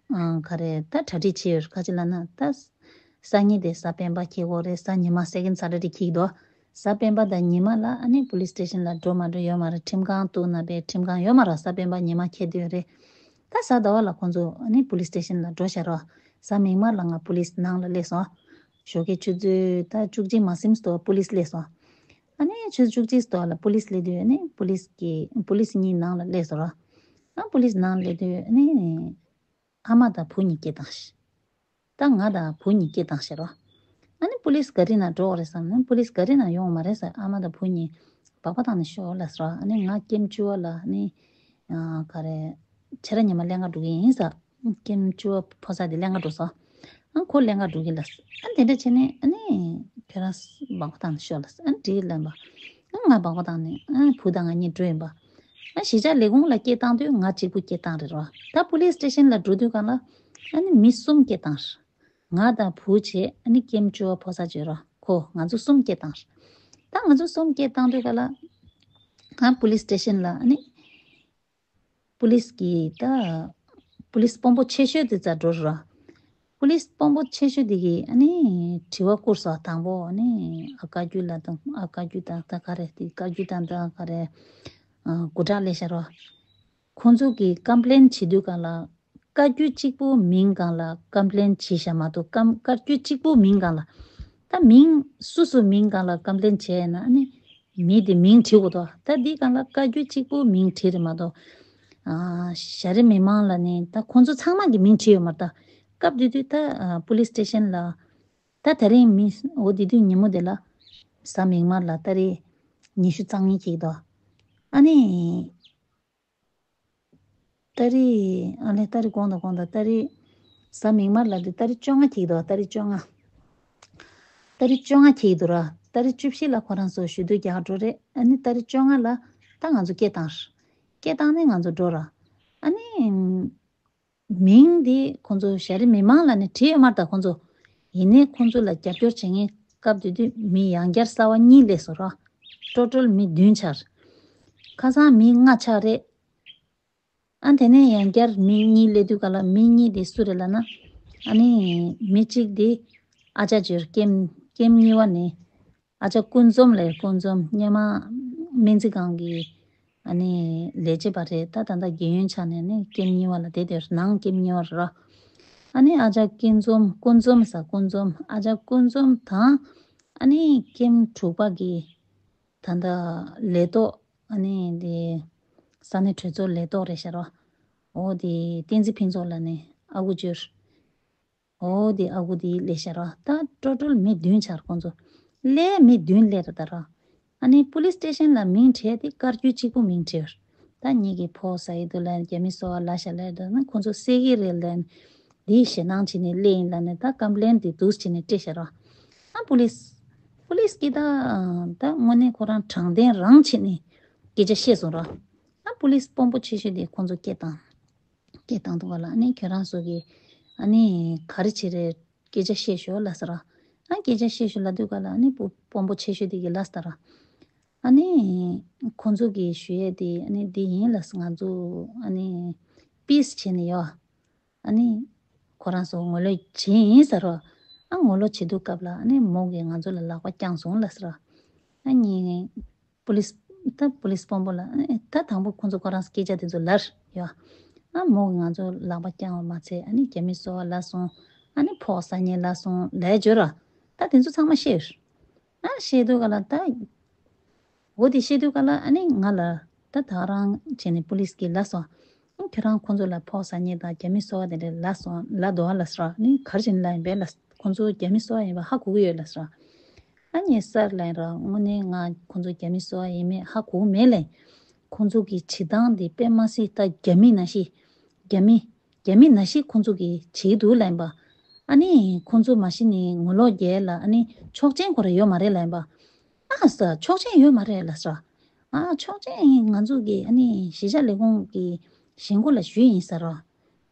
ཨ་ག་རེ་ད་གྲ་སྒྲིག་བྱས་ཡོད་རེད། ག་ཅི་ལབ་ན་ད། སང་ཉིན་དེ་གཟའ་སྤེན་པ་འཁེལ་གོ་རེད། གཟའ་ཉི་མ་སེ་ཀེན་སེ་ཊར་ཌེ་འཁེལ་གི་འདུག་གཟའ་སྤེན་པ་དང་ཉི་མ་ལ་ཨ་ནི་པོ་ལིས་སི་ཊེ་ཤན་ལ་འགྲོ་མ་འགྲོ་ཡོད་མ་རེད། ཁྲིམས་ཁང་གཏུག་ན་པའི་ཁྲིམས་ཁང་ཡོད་མ་རེད། གཟའ་སྤེན་པ་ཉི་མ་འཁེལ་དུས་རེད། ད་གཟའ་ཟླ་བ་ལ་ཁོང་ཚོ་ཨ་ནི་པོ་ལིས་སི་ཊེ་ཤན་ལ་འགྲོ་བཞག་རོགས། གཟའ་མིག་དམར་ལ་ང་པོ་ལིས་ནང་ལ་སླེབས་སོང་། ཞོགས་ཀའི་ཆུ་ཚོད་ད་བཅུ་གཅིག་མ་ཟིན་སྟོ་པོ་ལིས་སླེབས་སོང་། ཨ་ནི་ཆུ་ཚོད་བཅུ་གཅིག་སྟོ་ལ་པོ་ལིས་སླེབས་དུས་ཨ་ནི་པོ་ལིས་ཀྱི་པོ་ལིས་གཉིས་ནང་ལ་སླེབས་སོང་རོགས། ཨ་པོ་ལིས་ནང་སླེབས་དུས་ཨ་ནི། ཨ་མ་དང་བུ་གཉིས་སྐད་བཏང་ཤག་ད་ང་དང་བུ་གཉིས་སྐད་བཏང་ཤག་རོ། ཨ་ནི་པོ་ལིས་ག་རི་ནང་འགྲོ་བ་རེད་བསམ་ན་པོ་ལིས་ག་རི་ནང་ཡོང་བ་མ་རེད་ཟེར། ཨ་མ་དང་བུ་གཉིས་སྦག་སྦག་བཏང་ནས་ཤོག་ལབ་ཟེར་རོ། ཨ་ནི་ང་ཀེམ་བཅུ་བ་ལ་ཨ་ནི་ཨ་ག་རེ་ཕྱི་དྲོ་ཉི་མ་ལྷན་ཁང་འགྲོ་གི་ཡིན་ཟེར། ཀེམ་བཅུ་བ་ཕོ་གསར་དེ་ལྷན་ཁང་འགྲོ་སོང་། ཨ་ཁོ་ལྷན་ཁང་འགྲོ་གི་ལབ་ཟེར། ཨ་དེ་འདྲ་བྱས་ནས་ཨ་ནི་ཁྱོད་རང་སྦག་སྦག་བཏང་ནས་ཤོག་ལབ་ཟེར། ཨ་འགྲིག་ལབ་པ། ང་སྦག་སྦག་བཏང་ནས་ཨ་བུ་དང་ང་གཉིས་འགྲོ་ཡིན་པ། ཨ་གཞིས་ཆགས་ལས་ཁུངས་ལ་སྐད་བཏང་དུས་ང་གཅིག་པུ་སྐད་བཏང་རེད་རོ། ད་པོ་ལིས་སི་ཊེ་ཤན་ལ་འགྲོ་དུས་གང་ལ་ཨ་ནི་མི་གསུམ་སྐད་བཏང་རེད། ང་དང་བུ་བྱས་ཨ་ནི་ཀེམ་བཅུ་བ་ཕོ་གསར་བྱས་རོ། ཁོ་ང་ཚོ་གསུམ་སྐད་བཏང་རེད། ད་ང་ཚོ་གསུམ་སྐད་བཏང་དུས་གང་ལ་ཨ་པོ་ལིས་སི་ཊེ་ཤན་ལ་ཨ་ནི། པུ་ལིས་ཀྱིས་ད། པུ་ལིས་དཔོན་པོ་ཆེ་ཤོས་དེ་རྩར་འགྲོ་ར། པུ་ལིས་དཔོན་པོ་ཆེ་ཤོས་དེ་གིས་ཨ་ནི་དྲི་བ་བསྐུར་སོང་། དང་པོ་ཨ་ནི་ཨ་བཀའ་བརྒྱུད་ལ་དང་ཨ་བཀའ་བརྒྱུད་དང་ད་ག་རེ་དེ་བཀའ་བརྒྱུད་དང་ད་ག་རེ་ཨ་སྐུ་དྲག་སླེབས་ཤག་ར། ཁོང་ཚོ་གིས་ཀམ་པི་ལེན་བྱེད་དུས་སྒང་ལ་བཀའ་བརྒྱུད་གཅིག་པུ་མིང་སྒང་ལ་ཀམ་པི་ལེན་བྱས་ཤག་མ་གཏོགས་ཀམ་བཀའ་བརྒྱུད་གཅིག་པུ་མིང་སྒང་ལ། ད་མིང་སོ་སོའི་མིང་སྒང་ལ་ཀམ་པི་ལེན་བྱས་ན་ཨ་ནི་མི་དེ་མིང་བྲིས་དགོས་དོ། ད་འདི་སྒང་ལ་བཀའ་བརྒྱུད་གཅིག་པུ་མིང་བྲིས་རེད་མ་གཏོགས། ཨ་ཞྭ་རི་མི་མང་ལ་ནི་ད་ཁོང་ཚོ་ཚང་མ་གི་མིང་བྲིས་ཡོད་མ་རེད། ད་སྐབས་དེ་དུས་ད་ཨ་པུ་ལིས་སི་ཊེ་ཤན་ལ་ད་དེ་རིང་མི་འོ་དེ་དུས་ཉིན་མོ་དེ་ལ་གཟའ་མིག་དམར་ལ་ཏ་རིག་ཉི་ཤུ་རྩ་གཉིས་འཁེལ་འདུག་ཨ་ནི། ཏ་རིག་ཨ་ལས་ཏ་རིག་དགོངས་དག་དགོངས་དག་ཏ་རིག་གཟའ་མིག་དམར་ལ་དེ་ཏ་རིག་བཅོ་ལྔ་འཁེལ་འདུག་ཏ་རིག་བཅོ་ལྔ། ཏ་རིག་བཅོ་ལྔ་འཁེལ་འདུག་ར། ཏ་རིག་བཅུ་བཞི་ལ་ཁོ་རང་ཚོ་ཞུ་གཏུག་རྒྱག་འགྲོ་རེད། ཨ་ནི་ཏ་རིག་བཅོ་ལྔ་ལ་ད་ང་ཚོ་སྐད་བཏང་། སྐད་བཏང་ནས་ང་ཚོ་འགྲོ་ར། ཨ་ནི་མིང་འདི་ཁོང་ཚོ་ཞྭ་རི་མི་མང་ལབ་ནས་བྲིས་ཡོད་མ་རེད་ད་ཁོང་ཚོ། ཡིན་ནའི་ཁོང་ཚོ་ལ་རྒྱབ་སྐྱོར་བྱེད་མཁན་སྐབས་དེ་དུས་མི་ཡང་བསྐྱར་གསར་པ་གཉིས་སླེབས་སོང་ར། ཊོ་ཊལ་མི་བདུན་ཆགས། ཁ་སང་མི་ལྔ་ཆགས་རེད། ཨ་དེ་ནས་ཡང་བསྐྱར་མི་གཉིས་སླེབས་དུས་ག་ལ་མི་གཉིས་དེ་སུ་རེད་ལབ་ན། ཨ་ནི་མི་གཅིག་དེ་ཨ་ཅག་ཇོར་ཀེམ་ཀེམ་གཉིས་པ་ནས་ཨ་ཅག་ཀུན་འཛོམས་ལས་ཀུན་འཛོམས་སྔོན་མ་སྨན་རྩིས་ཁང་གི་ཨ་ནི་ལས་བྱེད་པ་རེད། ད་ད་ལྟ་རྒན་ཡོལ་ཆགས་ནས་ནི་ཀེམ་གཉིས་པ་ལ་བསྡད་དེ་ནང་ཀེམ་གཉིས་པ་རེད་ར། ཨ་ནི་ཨ་ཅག་ཀུན་འཛོམས་ཀུན་འཛོམས་ས་ཀུན་འཛོམས་ཨ་ཅག་ཀུན་འཛོམས་དང་ཨ་ནི་ཀེམ་དྲུག་པ་གི་ད་ལྟ་ལས་ཐོག་ཨ་ནི་དེ་ས་གནས་གྲོས་ཚོགས་ལས་ཐོག་རེད་ཤག་ར། འོ་དེ་བསྟན་འཛིན་ཕུན་ཚོགས་ལབ་ནས་ཨ་ཁུ་ཇོར། འོ་དེ་ཨ་ཁུ་དེ་སླེབས་ཤག་ར། ད་ཊོ་ཊལ་མི་བདུན་ཆགས་ཁོང་ཚོ། སླེབས་མི་བདུན་སླེབས་ར་ད་ར། ཨ་ནི་པུ་ལིས་སི་ཊེ་ཤན་ལ་མིང་བྲིས་ཏེ་བཀའ་བརྒྱུད་གཅིག་པུ་མིང་བྲིས། ད་ངེད་ཀྱིས་ཕོགས་ཟ་ཡི་འདུག་ལབ་རྒྱ་མི་སོ་པ་ལབ་ཤག་ལབ་འདུག་ན་ཁོང་ཚོ་བསད་ཀྱི་རེད་ལབ་ནས། འདིའི་ཞེད་སྣང་བྱས་ནས་སླེབས་ཡིན་ལབ་ནས་ད་ཀམ་པི་ལེན་དེ་འདུག་བྱས་ནས་སྤྲད་ཤག་ར། ཨ་པུ་ལིས། པུ་ལིས་ཀྱིས་ད་ད་དངོས་གནས་ཁོ་རང་དྲང་བདེན་རང་བྱས་ནས་སྐད་ཆ་བཤད་སོང་ར། ཨ་པུ་ལིས་དཔོན་པོ་ཆེ་ཤོས་དེ་ཁོང་ཚོ་སྐད་བཏང་། སྐད་བཏང་འདུག་ག་ལ་ཨ་ནི་ཁྱོད་རང་ཚོ་གིས་ཨ་ནི་ག་རེ་བྱེད་རེད། སྐད་ཆ་བཤད་ཤོག་ལབ་ཟེར་ར། ཨ་སྐད་ཆ་བཤད་ཤོག་ལབ་དུས་ག་ལ་ཨ་ནི་པུ་དཔོན་པོ་ཆེ་ཤོས་དེ་གིས་ལབ་ཟེར་ར། ཨ་ནི་ཁོང་ཚོ་གིས་ཞུ་ཡས་དེ་ཨ་ནི་འདི་ཡིན་ལབ་ཟེར། ང་ཚོ་ཨ་ནི་པིས་བྱས་ནས་ཡོད། ཨ་ནི་ཁོ་རང་ཚོ་ངོ་ལོག་བྱས་ཡིན་ཟེར་རོ། ཨ་ངོ་ལོག་བྱེད་དུས་སྐབས་ལ་ཨ་ནི་མོ་གིས་ང་ཚོ་ལ་ལག་པ་བརྐྱངས་སོང་ལབ་ཟེར་རོ། ཨ་ནི་པུ་ལིས་ད་པུ་ལིས་དཔོན་པོ་ལ་ཨ་ནི་ད་དང་པོ་ཁོ་ཚོ་ཁོ་རང་སྐད་ཆ་དེ་ཚོ་ལབ་ཡོད། ཨ་མོ་གིས་ང་ཚོ་ལག་པ་བརྐྱངས་པ་མ་ཚད་ཨ་ནི་རྒྱ་མི་སོ་པ་ལབ་སོང་། ཨ་ནི་ཕོགས་ཟ་མཁན་ལབ་སོང་ལབ་བརྗོད་རོ། ད་དེ་ཚོ་ཚང་མ་ཤེས་ཡོད། ཨ་བཤད་དུས་ག་ལ་ད། འོ་དེ་བཤད་དུས་ག་ལ་ཨ་ནི་ང་ལ་ད་ད་རང་བྱས་ནས་པུ་ལིས་ཀྱིས་ལབ་སོང་། ཨ་ཁྱོད་རང་ཁོང་ཚོ་ལ་ཕོགས་ཟ་མཁན་དང་རྒྱ་མི་སོ་པ་དེ་འདྲ་ལབ་སོང་ལབ་འདུག་ཨ་ལབ་ཟེར་ར། ཨ་ནི་ག་རེ་བྱས་ནས་ལབ་ཡིན་པས་ལབ། ཁོང་ཚོ་རྒྱ་མི་སོ་པ་ཡིན་པ་ཧ་གོ་གི་ཡོད་ལབ་ཟེར་ར། ཨ་ངས་སར་ལབ་ཡིན་ར། དངོས་གནས་ང་ཁོང་ཚོ་རྒྱ་མི་སོ་པ་ཡིན་མེད་ཧ་གོ་གི་མེད་ལབ། ཁོང་ཚོ་གི་བྱེད་སྟངས་དེ་དཔེ་མ་སྲིད་ད་རྒྱ་མི་ནང་བཞིན། རྒྱ་མི། རྒྱ་མི་ནང་བཞིན་ཁོང་ཚོ་གིས་བྱེད་ཀྱི་འདུག་ལབ་ཡིན་པ། ཨ་ནི་ཁོང་ཚོ་མ་གཞི་ནས་ངོ་ལོག་རྒྱག་ལ་ཨ་ནི་ཆོག་མཆན་ཁོ་རང་ཡོད་མ་རེད་ལབ་ཡིན་པ། ཨ་ས་ཆོག་མཆན་ཡོད་མ་རེད་ལབ་ས། ཨ་ཆོག་མཆན་ཡིན་ང་ཚོ་གི་ཨ་ནི་གཞིས་ཆགས་ལས་ཁུངས་ཀྱི་གཞིས་འགོ་ལ་ཞུས་ཡིན་ས་རོ།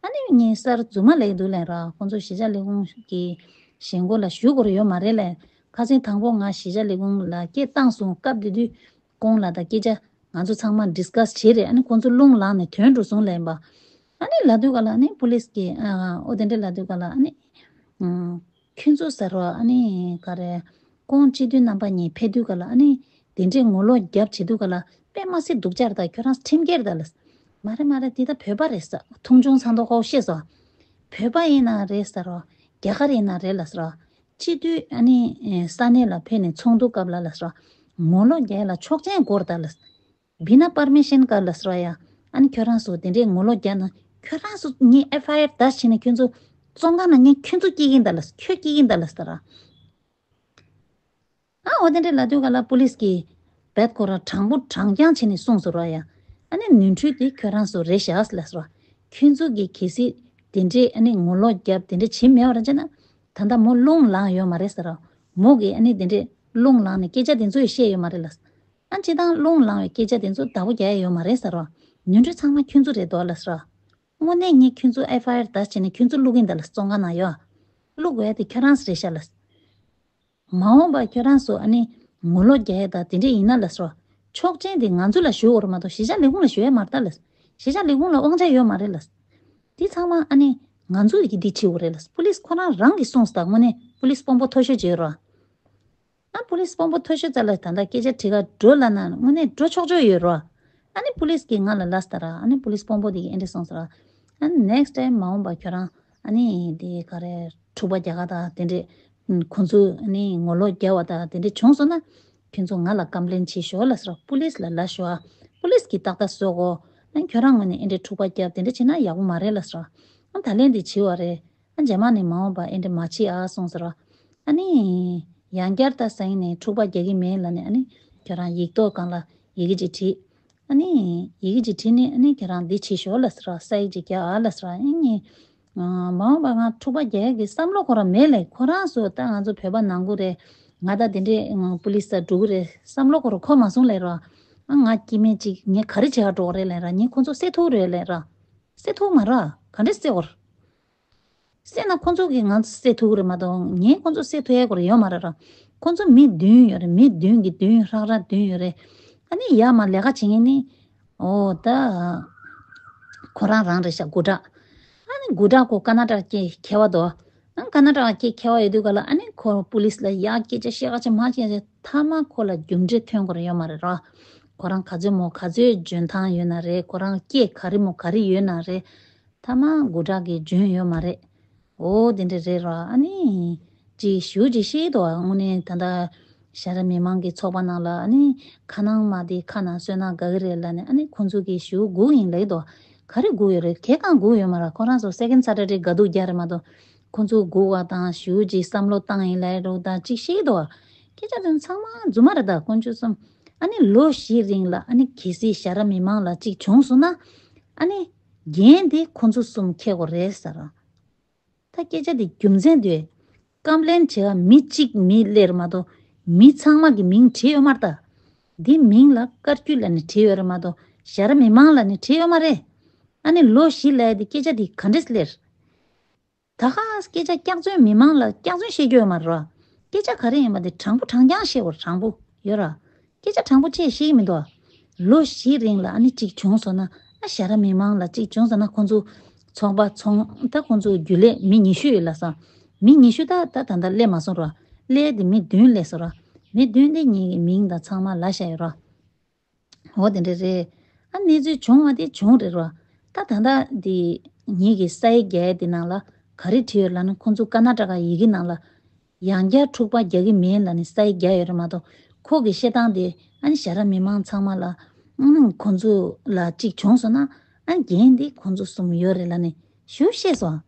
ཨ་ནི་ངས་སར་རྫུན་མ་ལབ་ཀྱི་འདུག་ལབ་ར། ཁོང་ཚོ་གཞིས་ཆགས་ལས་ཁུངས་ཀྱི་གཞིས་འགོ་ལ་ཞུ་དགོས་རེ་ཡོད་མ་རེད་ལབ། ཁ་སང་དང་པོ་ང་གཞིས་ཆགས་ལས་ཁུངས་ལ་སྐད་བཏང་སོང་། སྐབས་དེ་དུས་ཁོང་ལ་ད་སྐད་ཆ་ང་ཚོ་ཚང་མ་ཌིས་ཀ་སི་བྱས་རེད། ཨ་ནི་ཁོང་ཚོ་རླུང་ལངས་ནས་ཐོན་འགྲོ་སོང་ལབ་ཡིན་པ། ཨ་ནི་ལབ་དུས་ག་ལ་ཨ་ནི་པུ་ལིས་ཀྱིས་ཨ་ཨོ་དེ་འདྲ་ལབ་དུས་ག་ལ་ཨ་ནི་ཨ་ཁྱོད་ཚོ་ཟེར་རོ། ཨ་ནི་ག་རེ་ཁོང་སྤྱི་འཐུས་རྣམ་པ་གཉིས་ཕེབས་དུས་ག་ལ་ཨ་ནི་དེ་འདྲའི་ངོ་ལོག་རྒྱབ་བྱེད་དུས་ག་ལ་དཔེ་མ་སྲིད་སྡུག་ཅག་རེད། ད་ཁྱོད་རང་ཁྲིམས་འགལ་རེད་ད་ལབ། མ་རེད་མ་རེད། འདི་ད་བོད་པ་རེད་ས། མཐོང་ཆུང་ཚང་མདོག་ཁ་པོ་བཤད་སོང་། བོད་པ་ཡིན་ན་རེད་ཟེར་རོ། རྒྱ་གར་ཡིན་ན་རེད་ལབ་ཟེར་རོ། སྤྱི་འཐུས་ཨ་ནི་ས་གནས་ལ་ཕེབས་ནས་ཚོགས་འདུ་སྐབས་ལ་ལབ་ཟེར་རོ། ངོ་ལོག་རྒྱག་ལ་ཆོག་མཆན་དགོས་རེད་ད་ལབ། བི་ན་པར་མི་ཤན་ག་ལབ་ཟེར་རོ་ཡ། ཨ་ནི་ཁྱོད་རང་ཚོ་དེ་འདྲའི་ངོ་ལོག་རྒྱག་ན་ཁྱོད་རང་ཚོ་ངས་ཨེཕ་ཨའི་ཨར་ད་བྱས་ནས་ཁྱོད་ཚོ་བཙོན་ཁང་ནང་ངས་ཁྱོད་ཚོ་སྐྱེལ་གྱིན་ད་ལབ། ཁྱོད་སྐྱེལ་གྱིན་ད་ལབ་ཟེར་རོ། ཨ་འོ་དེ་འདྲ་ལབ་དུས་ག་ལ་པུ་ལིས་ཀྱིས་བད་ཁོ་ར་དྲང་པོ་དྲང་རྐྱང་བྱས་ནས་གསུངས་སོང་ར་ཡ། ཨ་ནི་ནོར་འཁྲུལ་དེ་ཁྱོད་རང་ཚོ་རེད་ཤག་ལབ་སོང་ར། ཁྱོད་ཚོ་གིས་གལ་སྲིད་དེ་འདྲས་ཨ་ནི་ངོ་ལོག་རྒྱབ་དེ་འདྲས་བྱེད་མེད་པ་ར་བྱས་ན། ད་ལྟ་མོ་རླུང་ལངས་ཡོད་མ་རེད་ཟེར་ར། མོ་གིས་ཨ་ནི་དེ་འདྲས་རླུང་ལངས་ནས་སྐད་ཆ་དེ་ཚོ་ཡང་བཤད་ཡོད་མ་རེད་ལབ། ཨ་སྤྱིར་བཏང་རླུང་ལངས་པའི་སྐད་ཆ་དེ་ཚོ་བདག་པོ་རྒྱག་ཡ་ཡོད་མ་རེད་ཟེར་ར། ནོར་འཁྲུལ་ཚང་མ་ཁྱོད་ཚོ་རེད་འདུག་ལབ་སོང་ར། དངོས་གནས་ངས་ཁྱོད་ཚོ་ཨེཕ་ཨའི་ཨར་ད་བྱས་ནས་ཁྱོད་ཚོ་བླུག་གིན་ད་ལབ། བཙོན་ཁང་ནང་ཡོད། བླུག་དགོས་ཡ་དེ་ཁྱོད་རང་ཚོ་རེད་ཤག་ལབ། མ་འོངས་པ་ཁྱོད་རང་ཚོ་ཨ་ནི་ངོ་ལོག་རྒྱག་ཡ་ད་དེ་འདྲས་ཡིན་ན་ལབ་སོང་། ཆོག་མཆན་དེ་ང་ཚོ་ལ་ཞུ་དགོས་རེད་མ་གཏོགས་གཞིས་ཆགས་ལས་ཁུངས་ལ་ཞུ་ཡ་མ་རེད་ད་ལབ། གཞིས་ཆགས་ལས་ཁུངས་ལ་དབང་ཆ་ཡོད་མ་རེད་ལབ། དེ་ཚང་མ་ཨ་ནི་ང་ཚོ་གིས་འདི་བྱེད་དགོས་རེད་ལབ། པུ་ལིས་ཁོ་རང་རང་གིས་གསུངས་སོང་། དངོས་གནས་པུ་ལིས་དཔོན་པོ་མཐོ་ཤོས་ཅིག་ཡོད་རེད། ཨ་པུ་ལིས་དཔོན་པོ་མཐོ་ཤོས་རྩ་ལ་ད་ལྟ་སྐད་ཆ་དྲི་ག་འགྲོ་ལབ་ན་དངོས་གནས་འགྲོ་ཆོག་ཆོག་ཡོད་རེད། ཨ་ནི་པུ་ལིས་ཀྱིས་ང་ལ་ལབ་སོང་ར། ཨ་ནི་པུ་ལིས་དཔོན་པོ་དེ་གིས་ཨེ་འདྲས་གསུངས་སོང་ར། ཨ་ནི་ནེག་སི་ཊའིམ་མ་འོངས་པ་ཁྱོད་རང་ཨ་ནི་དེ་ག་རེ་འཁྲུག་པ་རྒྱག་ག་ད་དེ་འདྲས་ཁོང་ཚོ་ཨ་ནི་ངོ་ལོག་རྒྱག་པ་ད་དེ་འདྲས་བྱུང་སོང་ན་ཁྱོད་ཚོ་ང་ལ་ཀམ་པི་ལེན་བྱེད་ཤོག་ལབ་སོང་ར། པུ་ལིས་ལ་ལབ་ཤོག་ཨ། པུ་ལིས་ཀྱིས་ཏག་ཏག་བཟོ་གོ། ཨ་ནི་ཁྱོད་རང་ངོས་ནས་ཨེ་འདྲས་འཁྲུག་པ་རྒྱབ་དེ་འདྲས་བྱས་ན་ཡག་པོ་མ་རེད་ལབ་སོང་ར། ཨ་ད་ལན་དེ་བྱས་པ་རེད། ཨ་རྗེས་མ་ནས་མ་འོངས་པ་ཨེ་འདྲས་མ་བྱེད་ཨ་གསུངས་སོང་ར། ཨ་ནི། ཡང་བསྐྱར་ད་སང་ཉིན་ནས་འཁྲུག་པ་རྒྱག་གི་མེད་ལབ་ནས་ཨ་ནི་ཁྱོད་རང་ཡིག་ཐོག་སྒང་ལ་ཡི་གེ་ཅིག་བྲིས། ཨ་ནི་ཡི་གེ་ཅིག་བྲིས་ནས་ཨ་ནི་ཁྱོད་རང་འདི་བྱེད་ཤོག་ལབ་སོང་ར། སའིན་ཅིག་རྒྱག་ཨ་ལབ་སོང་ར། ཨ་ནི་ མ་འོངས་པ་ང་འཁྲུག་པ་རྒྱག་ཡག་གི་བསམ་བློ་ཁོ་རང་མེད་ལས། ཁོ་རང་ཚོ་ད་ང་ཚོ་བོད་པ་ནང་ཁུལ་རེད། ང་ད་དེ་འདྲས་པུ་ལིས་ལ་འགྲོ་གི་རེད་བསམ་བློ་ཁོ་རང་འཁོར་མ་སོང་ལས་ར། ང་སྐྱེ་དམན་ཅིག་ངས་ག་རེ་བྱེད་ག་འགྲོ་གི་རེད་ལས་ར། ངས་ཁོ་ཚོ་བསད་ཐུབ་རེད་ལས་ར། བསད་ཐུབ་མ་ར། ག་འདྲས་བསད་འོར། བསད་ན་ཁོ་ཚོ་གིས་ང་ཚོ་བསད་ཐུབ་ཀྱི་རེད་མ་གཏོགས། ངས་ཁོ་ཚོ་བསད་ཐུབ་ཡག་སྐོར་ཡོད་མ་རེད་ར། ཁོ་ཚོ་མི་བདུན་ཡོད་རེད། མི་བདུན་གྱི་བདུན་ཧྲག་ཧྲག་བདུན་ཡོད་རེད། ཨ་ནི་ཡར་མར་ལས་ཀ་བྱེད་མཁན་ནི། ཨོ་ད། ཁོ་རང་རང་རེད་ཤག་སྒོ་བྲག་ཨ་ནི་སྒོ་བྲག་ཁོ་ཀར་ན་ཊ་ཀའི་མཁས་པ་དོ། ཨ་ཀར་ན་ཊ་ཀའི་མཁས་པ་ཡོད་དུས་ག་ལ་ཨ་ནི་ཁོ་པུ་ལིས་ལ་ཡར་སྐད་ཆ་བཤད་ག་ཅིག་མར་སྐད་ཆ་མཐའ་མ་ཁོ་ལ་རྒྱུ་འབྲས་ཐོན་དགོས་རེད་ཡོད་མ་རེད་ར། ཁོ་རང་ག་ཚོད་མོ་ག་ཚོད་འཇོན་ཐང་ཡོད་ན་རེད། ཁོ་རང་སྐད་ག་རེ་མོ་ག་རེ་ཡོད་ན་རེད། མཐའ་མ་སྒོ་བྲག་གིས་འཇོན་ཡོད་མ་རེད། འོ་དེ་འདྲ་རེད་ར། ཨ་ནི། ཅིག་ཞུ་ཅིག་བཤད་དོ། དངོས་གནས་ད་ལྟ་ཞྭ་ར་མི་མང་གི་ཚོགས་པ་ནང་ལ་ཨ་ནི་ཁ་ནང་མ་དེ་ཁ་ནང་བསོད་ནམས་དགའ་གི་རེད་ལབ་ནས། ཨ་ནི་ཁོང་ཚོ་གིས་ཞུ་སྒུག་ཡིན་ལབ་དོ། ག་རེ་སྒུག་ཡོད་རེད། གང་ཡང་སྒུག་ཡོད་མ་རེད། ཁོ་རང་ཚོ་སེ་ཀེན་ཌ་སེ་ཊར་ཌེ་དགའ་སྡུག་རྒྱག་རེད་མ་གཏོགས། ཁོང་ཚོ་སྒུག་པ་དང་ཞུ་ཅིག་བསམ་བློ་བཏང་ཡིན་ལབ་རོགས་དང་ཅིག་བཤད་དོ། སྐད་ཆ་དེ་ཚང་མ་རྫུན་མ་རེད། ད་དཀོན་མཆོག་གསུམ། ཨ་ནི་ལོ་བཞི་རིང་ལ་ཨ་ནི་གལ་སྲིད་ཞྭ་ར་མི་མང་ལ་ཅིག་བྱུང་སོང་ན། ཨ་ནི་འགན་དེ་ཁོང་ཚོ་གསུམ་འཁྱེར་དགོས་རེད་ཟེར། ད་སྐད་ཆ་དེ་རྒྱུ་མཚན་དེ། ཀམ་པི་ལེན་བྱེད་པ་མི་གཅིག་མི་སླེབས་རེད་མ་གཏོགས། མི་ཚང་མ་གི་མིང་བྲིས་ཡོད་མ་རེད་ད། འདི་མིང་ལ་བཀའ་བརྒྱུད་ལབ་ནས་བྲིས་ཡོད་རེད་མ་གཏོགས། ཞྭ་ར་མི་མང་ལབ་ནས་བྲིས་ཡོད་མ་རེད། ཨ་ནི་ལོ་བཞི་ལབ་ཡ་དེ་སྐད་ཆ་དེ་ག་འདྲས་སླེབས། ད་ག་སྐད་ཆ་སྐྱག་རྫུན། མི་མང་ལ་སྐྱག་རྫུན་བཤད་རྒྱུ་ཡོད་མ་རེད་ར། སྐད་ཆ་ག་རེ་ཡིན་པ་དེ་དྲང་པོ་དྲང་རྐྱང་བཤད་དགོས་རེད། དྲང་པོ་ཡོད་ར། སྐད་ཆ་དྲང་པོ་བྱས་བཤད་ཀྱི་མི་འདུག་ཨ། ལོ་བཞིའི་རིང་ལ་ཨ་ནི་གཅིག་བྱུང་སོང་ན། ཨ་ཞྭ་ར་མི་མང་ལ་གཅིག་བྱུང་སོང་ན། ཁོང་ཚོ་ཚོགས་པ་ཚོང་ད་ཁོང་ཚོ་རྒྱུན་ལས་མི་ཉི་ཤུ་ཡོད་ལབ་སོང་། མི་ཉི་ཤུ་ད་ད་ད་ལྟ་སླེབས་མ་སོང་ར། སླེབས་དེ་མི་བདུན་སླེབས་སོང་ར། མི་བདུན་དེ་ངེད་ཀྱི་མིང་དང་ཚང་མ་ལབ་བཞག་ཡོད་ར། འོ་དེ་འདྲ་རེད། ཨ་གནས་ཚུལ་བྱུང་བ་དེ་བྱུང་རེད་ར། ད་ད་ལྟ་དེ་ངེད་ཀྱི་ས་ཡིག་རྒྱག་ཡས་དེ་ནང་ལ་ག་རེ་བྲིས་ཡོད་ལབ་ན། ཁོང་ཚོ་ཀར་ན་ཊ་ཀ་ཡི་གེ་ནང་ལ་ཡང་བསྐྱར་འཁྲུག་པ་རྒྱག་གི་མེད་ལབ་ནས་ས་ཡིག་རྒྱག་ཡོད་རེད་མ་གཏོགས། ཁོ་གི་བཤད་སྟངས་དེ་ཨ་ནི་ཞྭ་ར་མི་མང་ཚང་མ་ལ་ཨ་ཁོང་ཚོ་ལ་གཅིག་བྱུང་སོང་ན་ཨ་འགན་དེ་ཁོང་ཚོ་གསུམ་ཡོད་རེད་ལབ་ནས་ཞུ་བཤད་སོང་།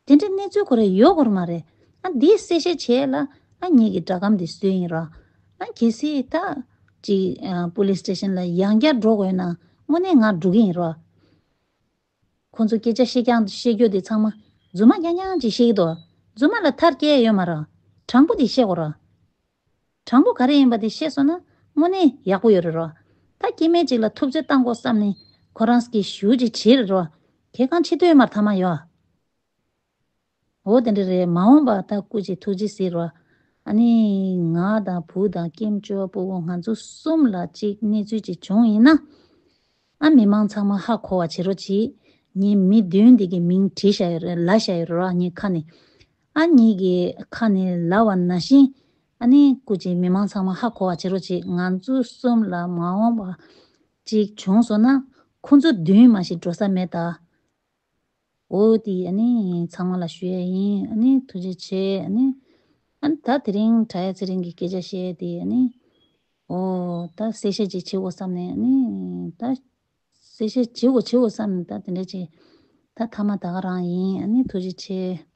དེ་འདྲའི་གནས་ཚུལ་ཁོ་རང་ཡོད་སྐོར་མ་རེད། ཨ་འདི་གསལ་བཤད་བྱས་ལ་ཨ་ངེད་ཀྱི་སྒྲ་སྒམ་འདི་བཟོས་ཡིན་ར། ཨ་གལ་སྲིད་ད་ཅིག་ཨ་པུ་ལིས་སི་ཊེ་ཤན་ལ་ཡང་བསྐྱར་འགྲོ་དགོས་ན་དངོས་གནས་ང་འགྲོ་གི་ཡིན་ར། ཁོང་ཚོ་སྐད་ཆ་བཤད་རྐྱང་བཤད་རྒྱུ་དེ་ཚང་མ་རྫུན་མ་རྐྱང་རྐྱང་ཅིག་བཤད་ཀྱི་འདུག་རྫུན་མ་ལ་མཐར་སྐྱེལ་ཡོད་མ་ར། དྲང་པོ་དེ་བཤད་དགོས་ར། དྲང་པོ་ག་རེ་ཡིན་པ་དེ་ཤེས་སོང་ན་དངོས་གནས་ཡག་པོ་ཡོད་རེད་རོ། ད་སྐྱེ་དམན་ཅིག་ལ་ཐུབ་ཚོད་བཏང་དགོས་བསམ་ནས་ཁོ་རང་གིས་ཞུ་ཅིག་བྱེད་རེད་རོ། གལ་གང་ཆེ་དོན་མར་ཐ་མ་ཡོད། འོ་དེ་འདྲ་རེད། མ་འོངས་པ་ད་སྐུ་མཁྱེན་ཐུགས་རྗེ་གཟིགས་རོ། ཨ་ནི་ང་དང་བུ་དང་སྐྱེམ་ཅོ་སྤོ་བོ་ང་ཚོ་གསུམ་ལ་ཅིག་གནས་ཚུལ་ཅིག་བྱུང་ཡིན་ན། ཨ་མི་མང་ཚང་མ་ཧ་གོ་བ་བྱེད་རོགས་གྱིས། ངས་མི་བདུན་འདི་གི་མིང་བྲིས་བཞག་ཡོད་རེད། ལབ་བཞག་ཡོད་རེད་ར། ངའི་ཁ་ནས། ཨ་ངེད་ཀྱི་ཁ་ནས་ལབ་པ་ནང་བཞིན། ཨ་ནི་སྐུ་མཁྱེན་མི་མང་ཚང་མ་ཧ་གོ་བ་བྱེད་རོགས་གྱིས། ང་ཚོ་གསུམ་ལ་མ་འོངས་པ་ཅིག་བྱུང་སོང་ན་ཁོ་ཚོ་བདུན་མ་ཞིག་འགྲོ་ས་མེད་ད། འོ་དེ་ཨ་ནི་ཚང་མ་ལ་ཞུ་ཡ་ཡིན། ཨ་ནི་ཐུགས་རྗེ་ཆེ། ཨ་ནི་ཨ་ནི་ད་དེ་རིང་དྲ་ཡ་ཚེ་རིང་གི་སྐད་ཆ་བཤད་དེ་ཨ་ནི། འོ་ད་གསལ་བཤད་ཅིག་བྱེད་དགོས་བསམ་ནས། ཨ་ནི་ད་གསལ་བཤད་བྱེད་དགོས་བྱེད་དགོས་བསམ་ནས་ད་དེ་འདྲ་ཅིག་ད་ཐ་མ་ད་ག་རང་ཡིན། ཨ་ནི་ཐུགས་རྗེ་ཆེ།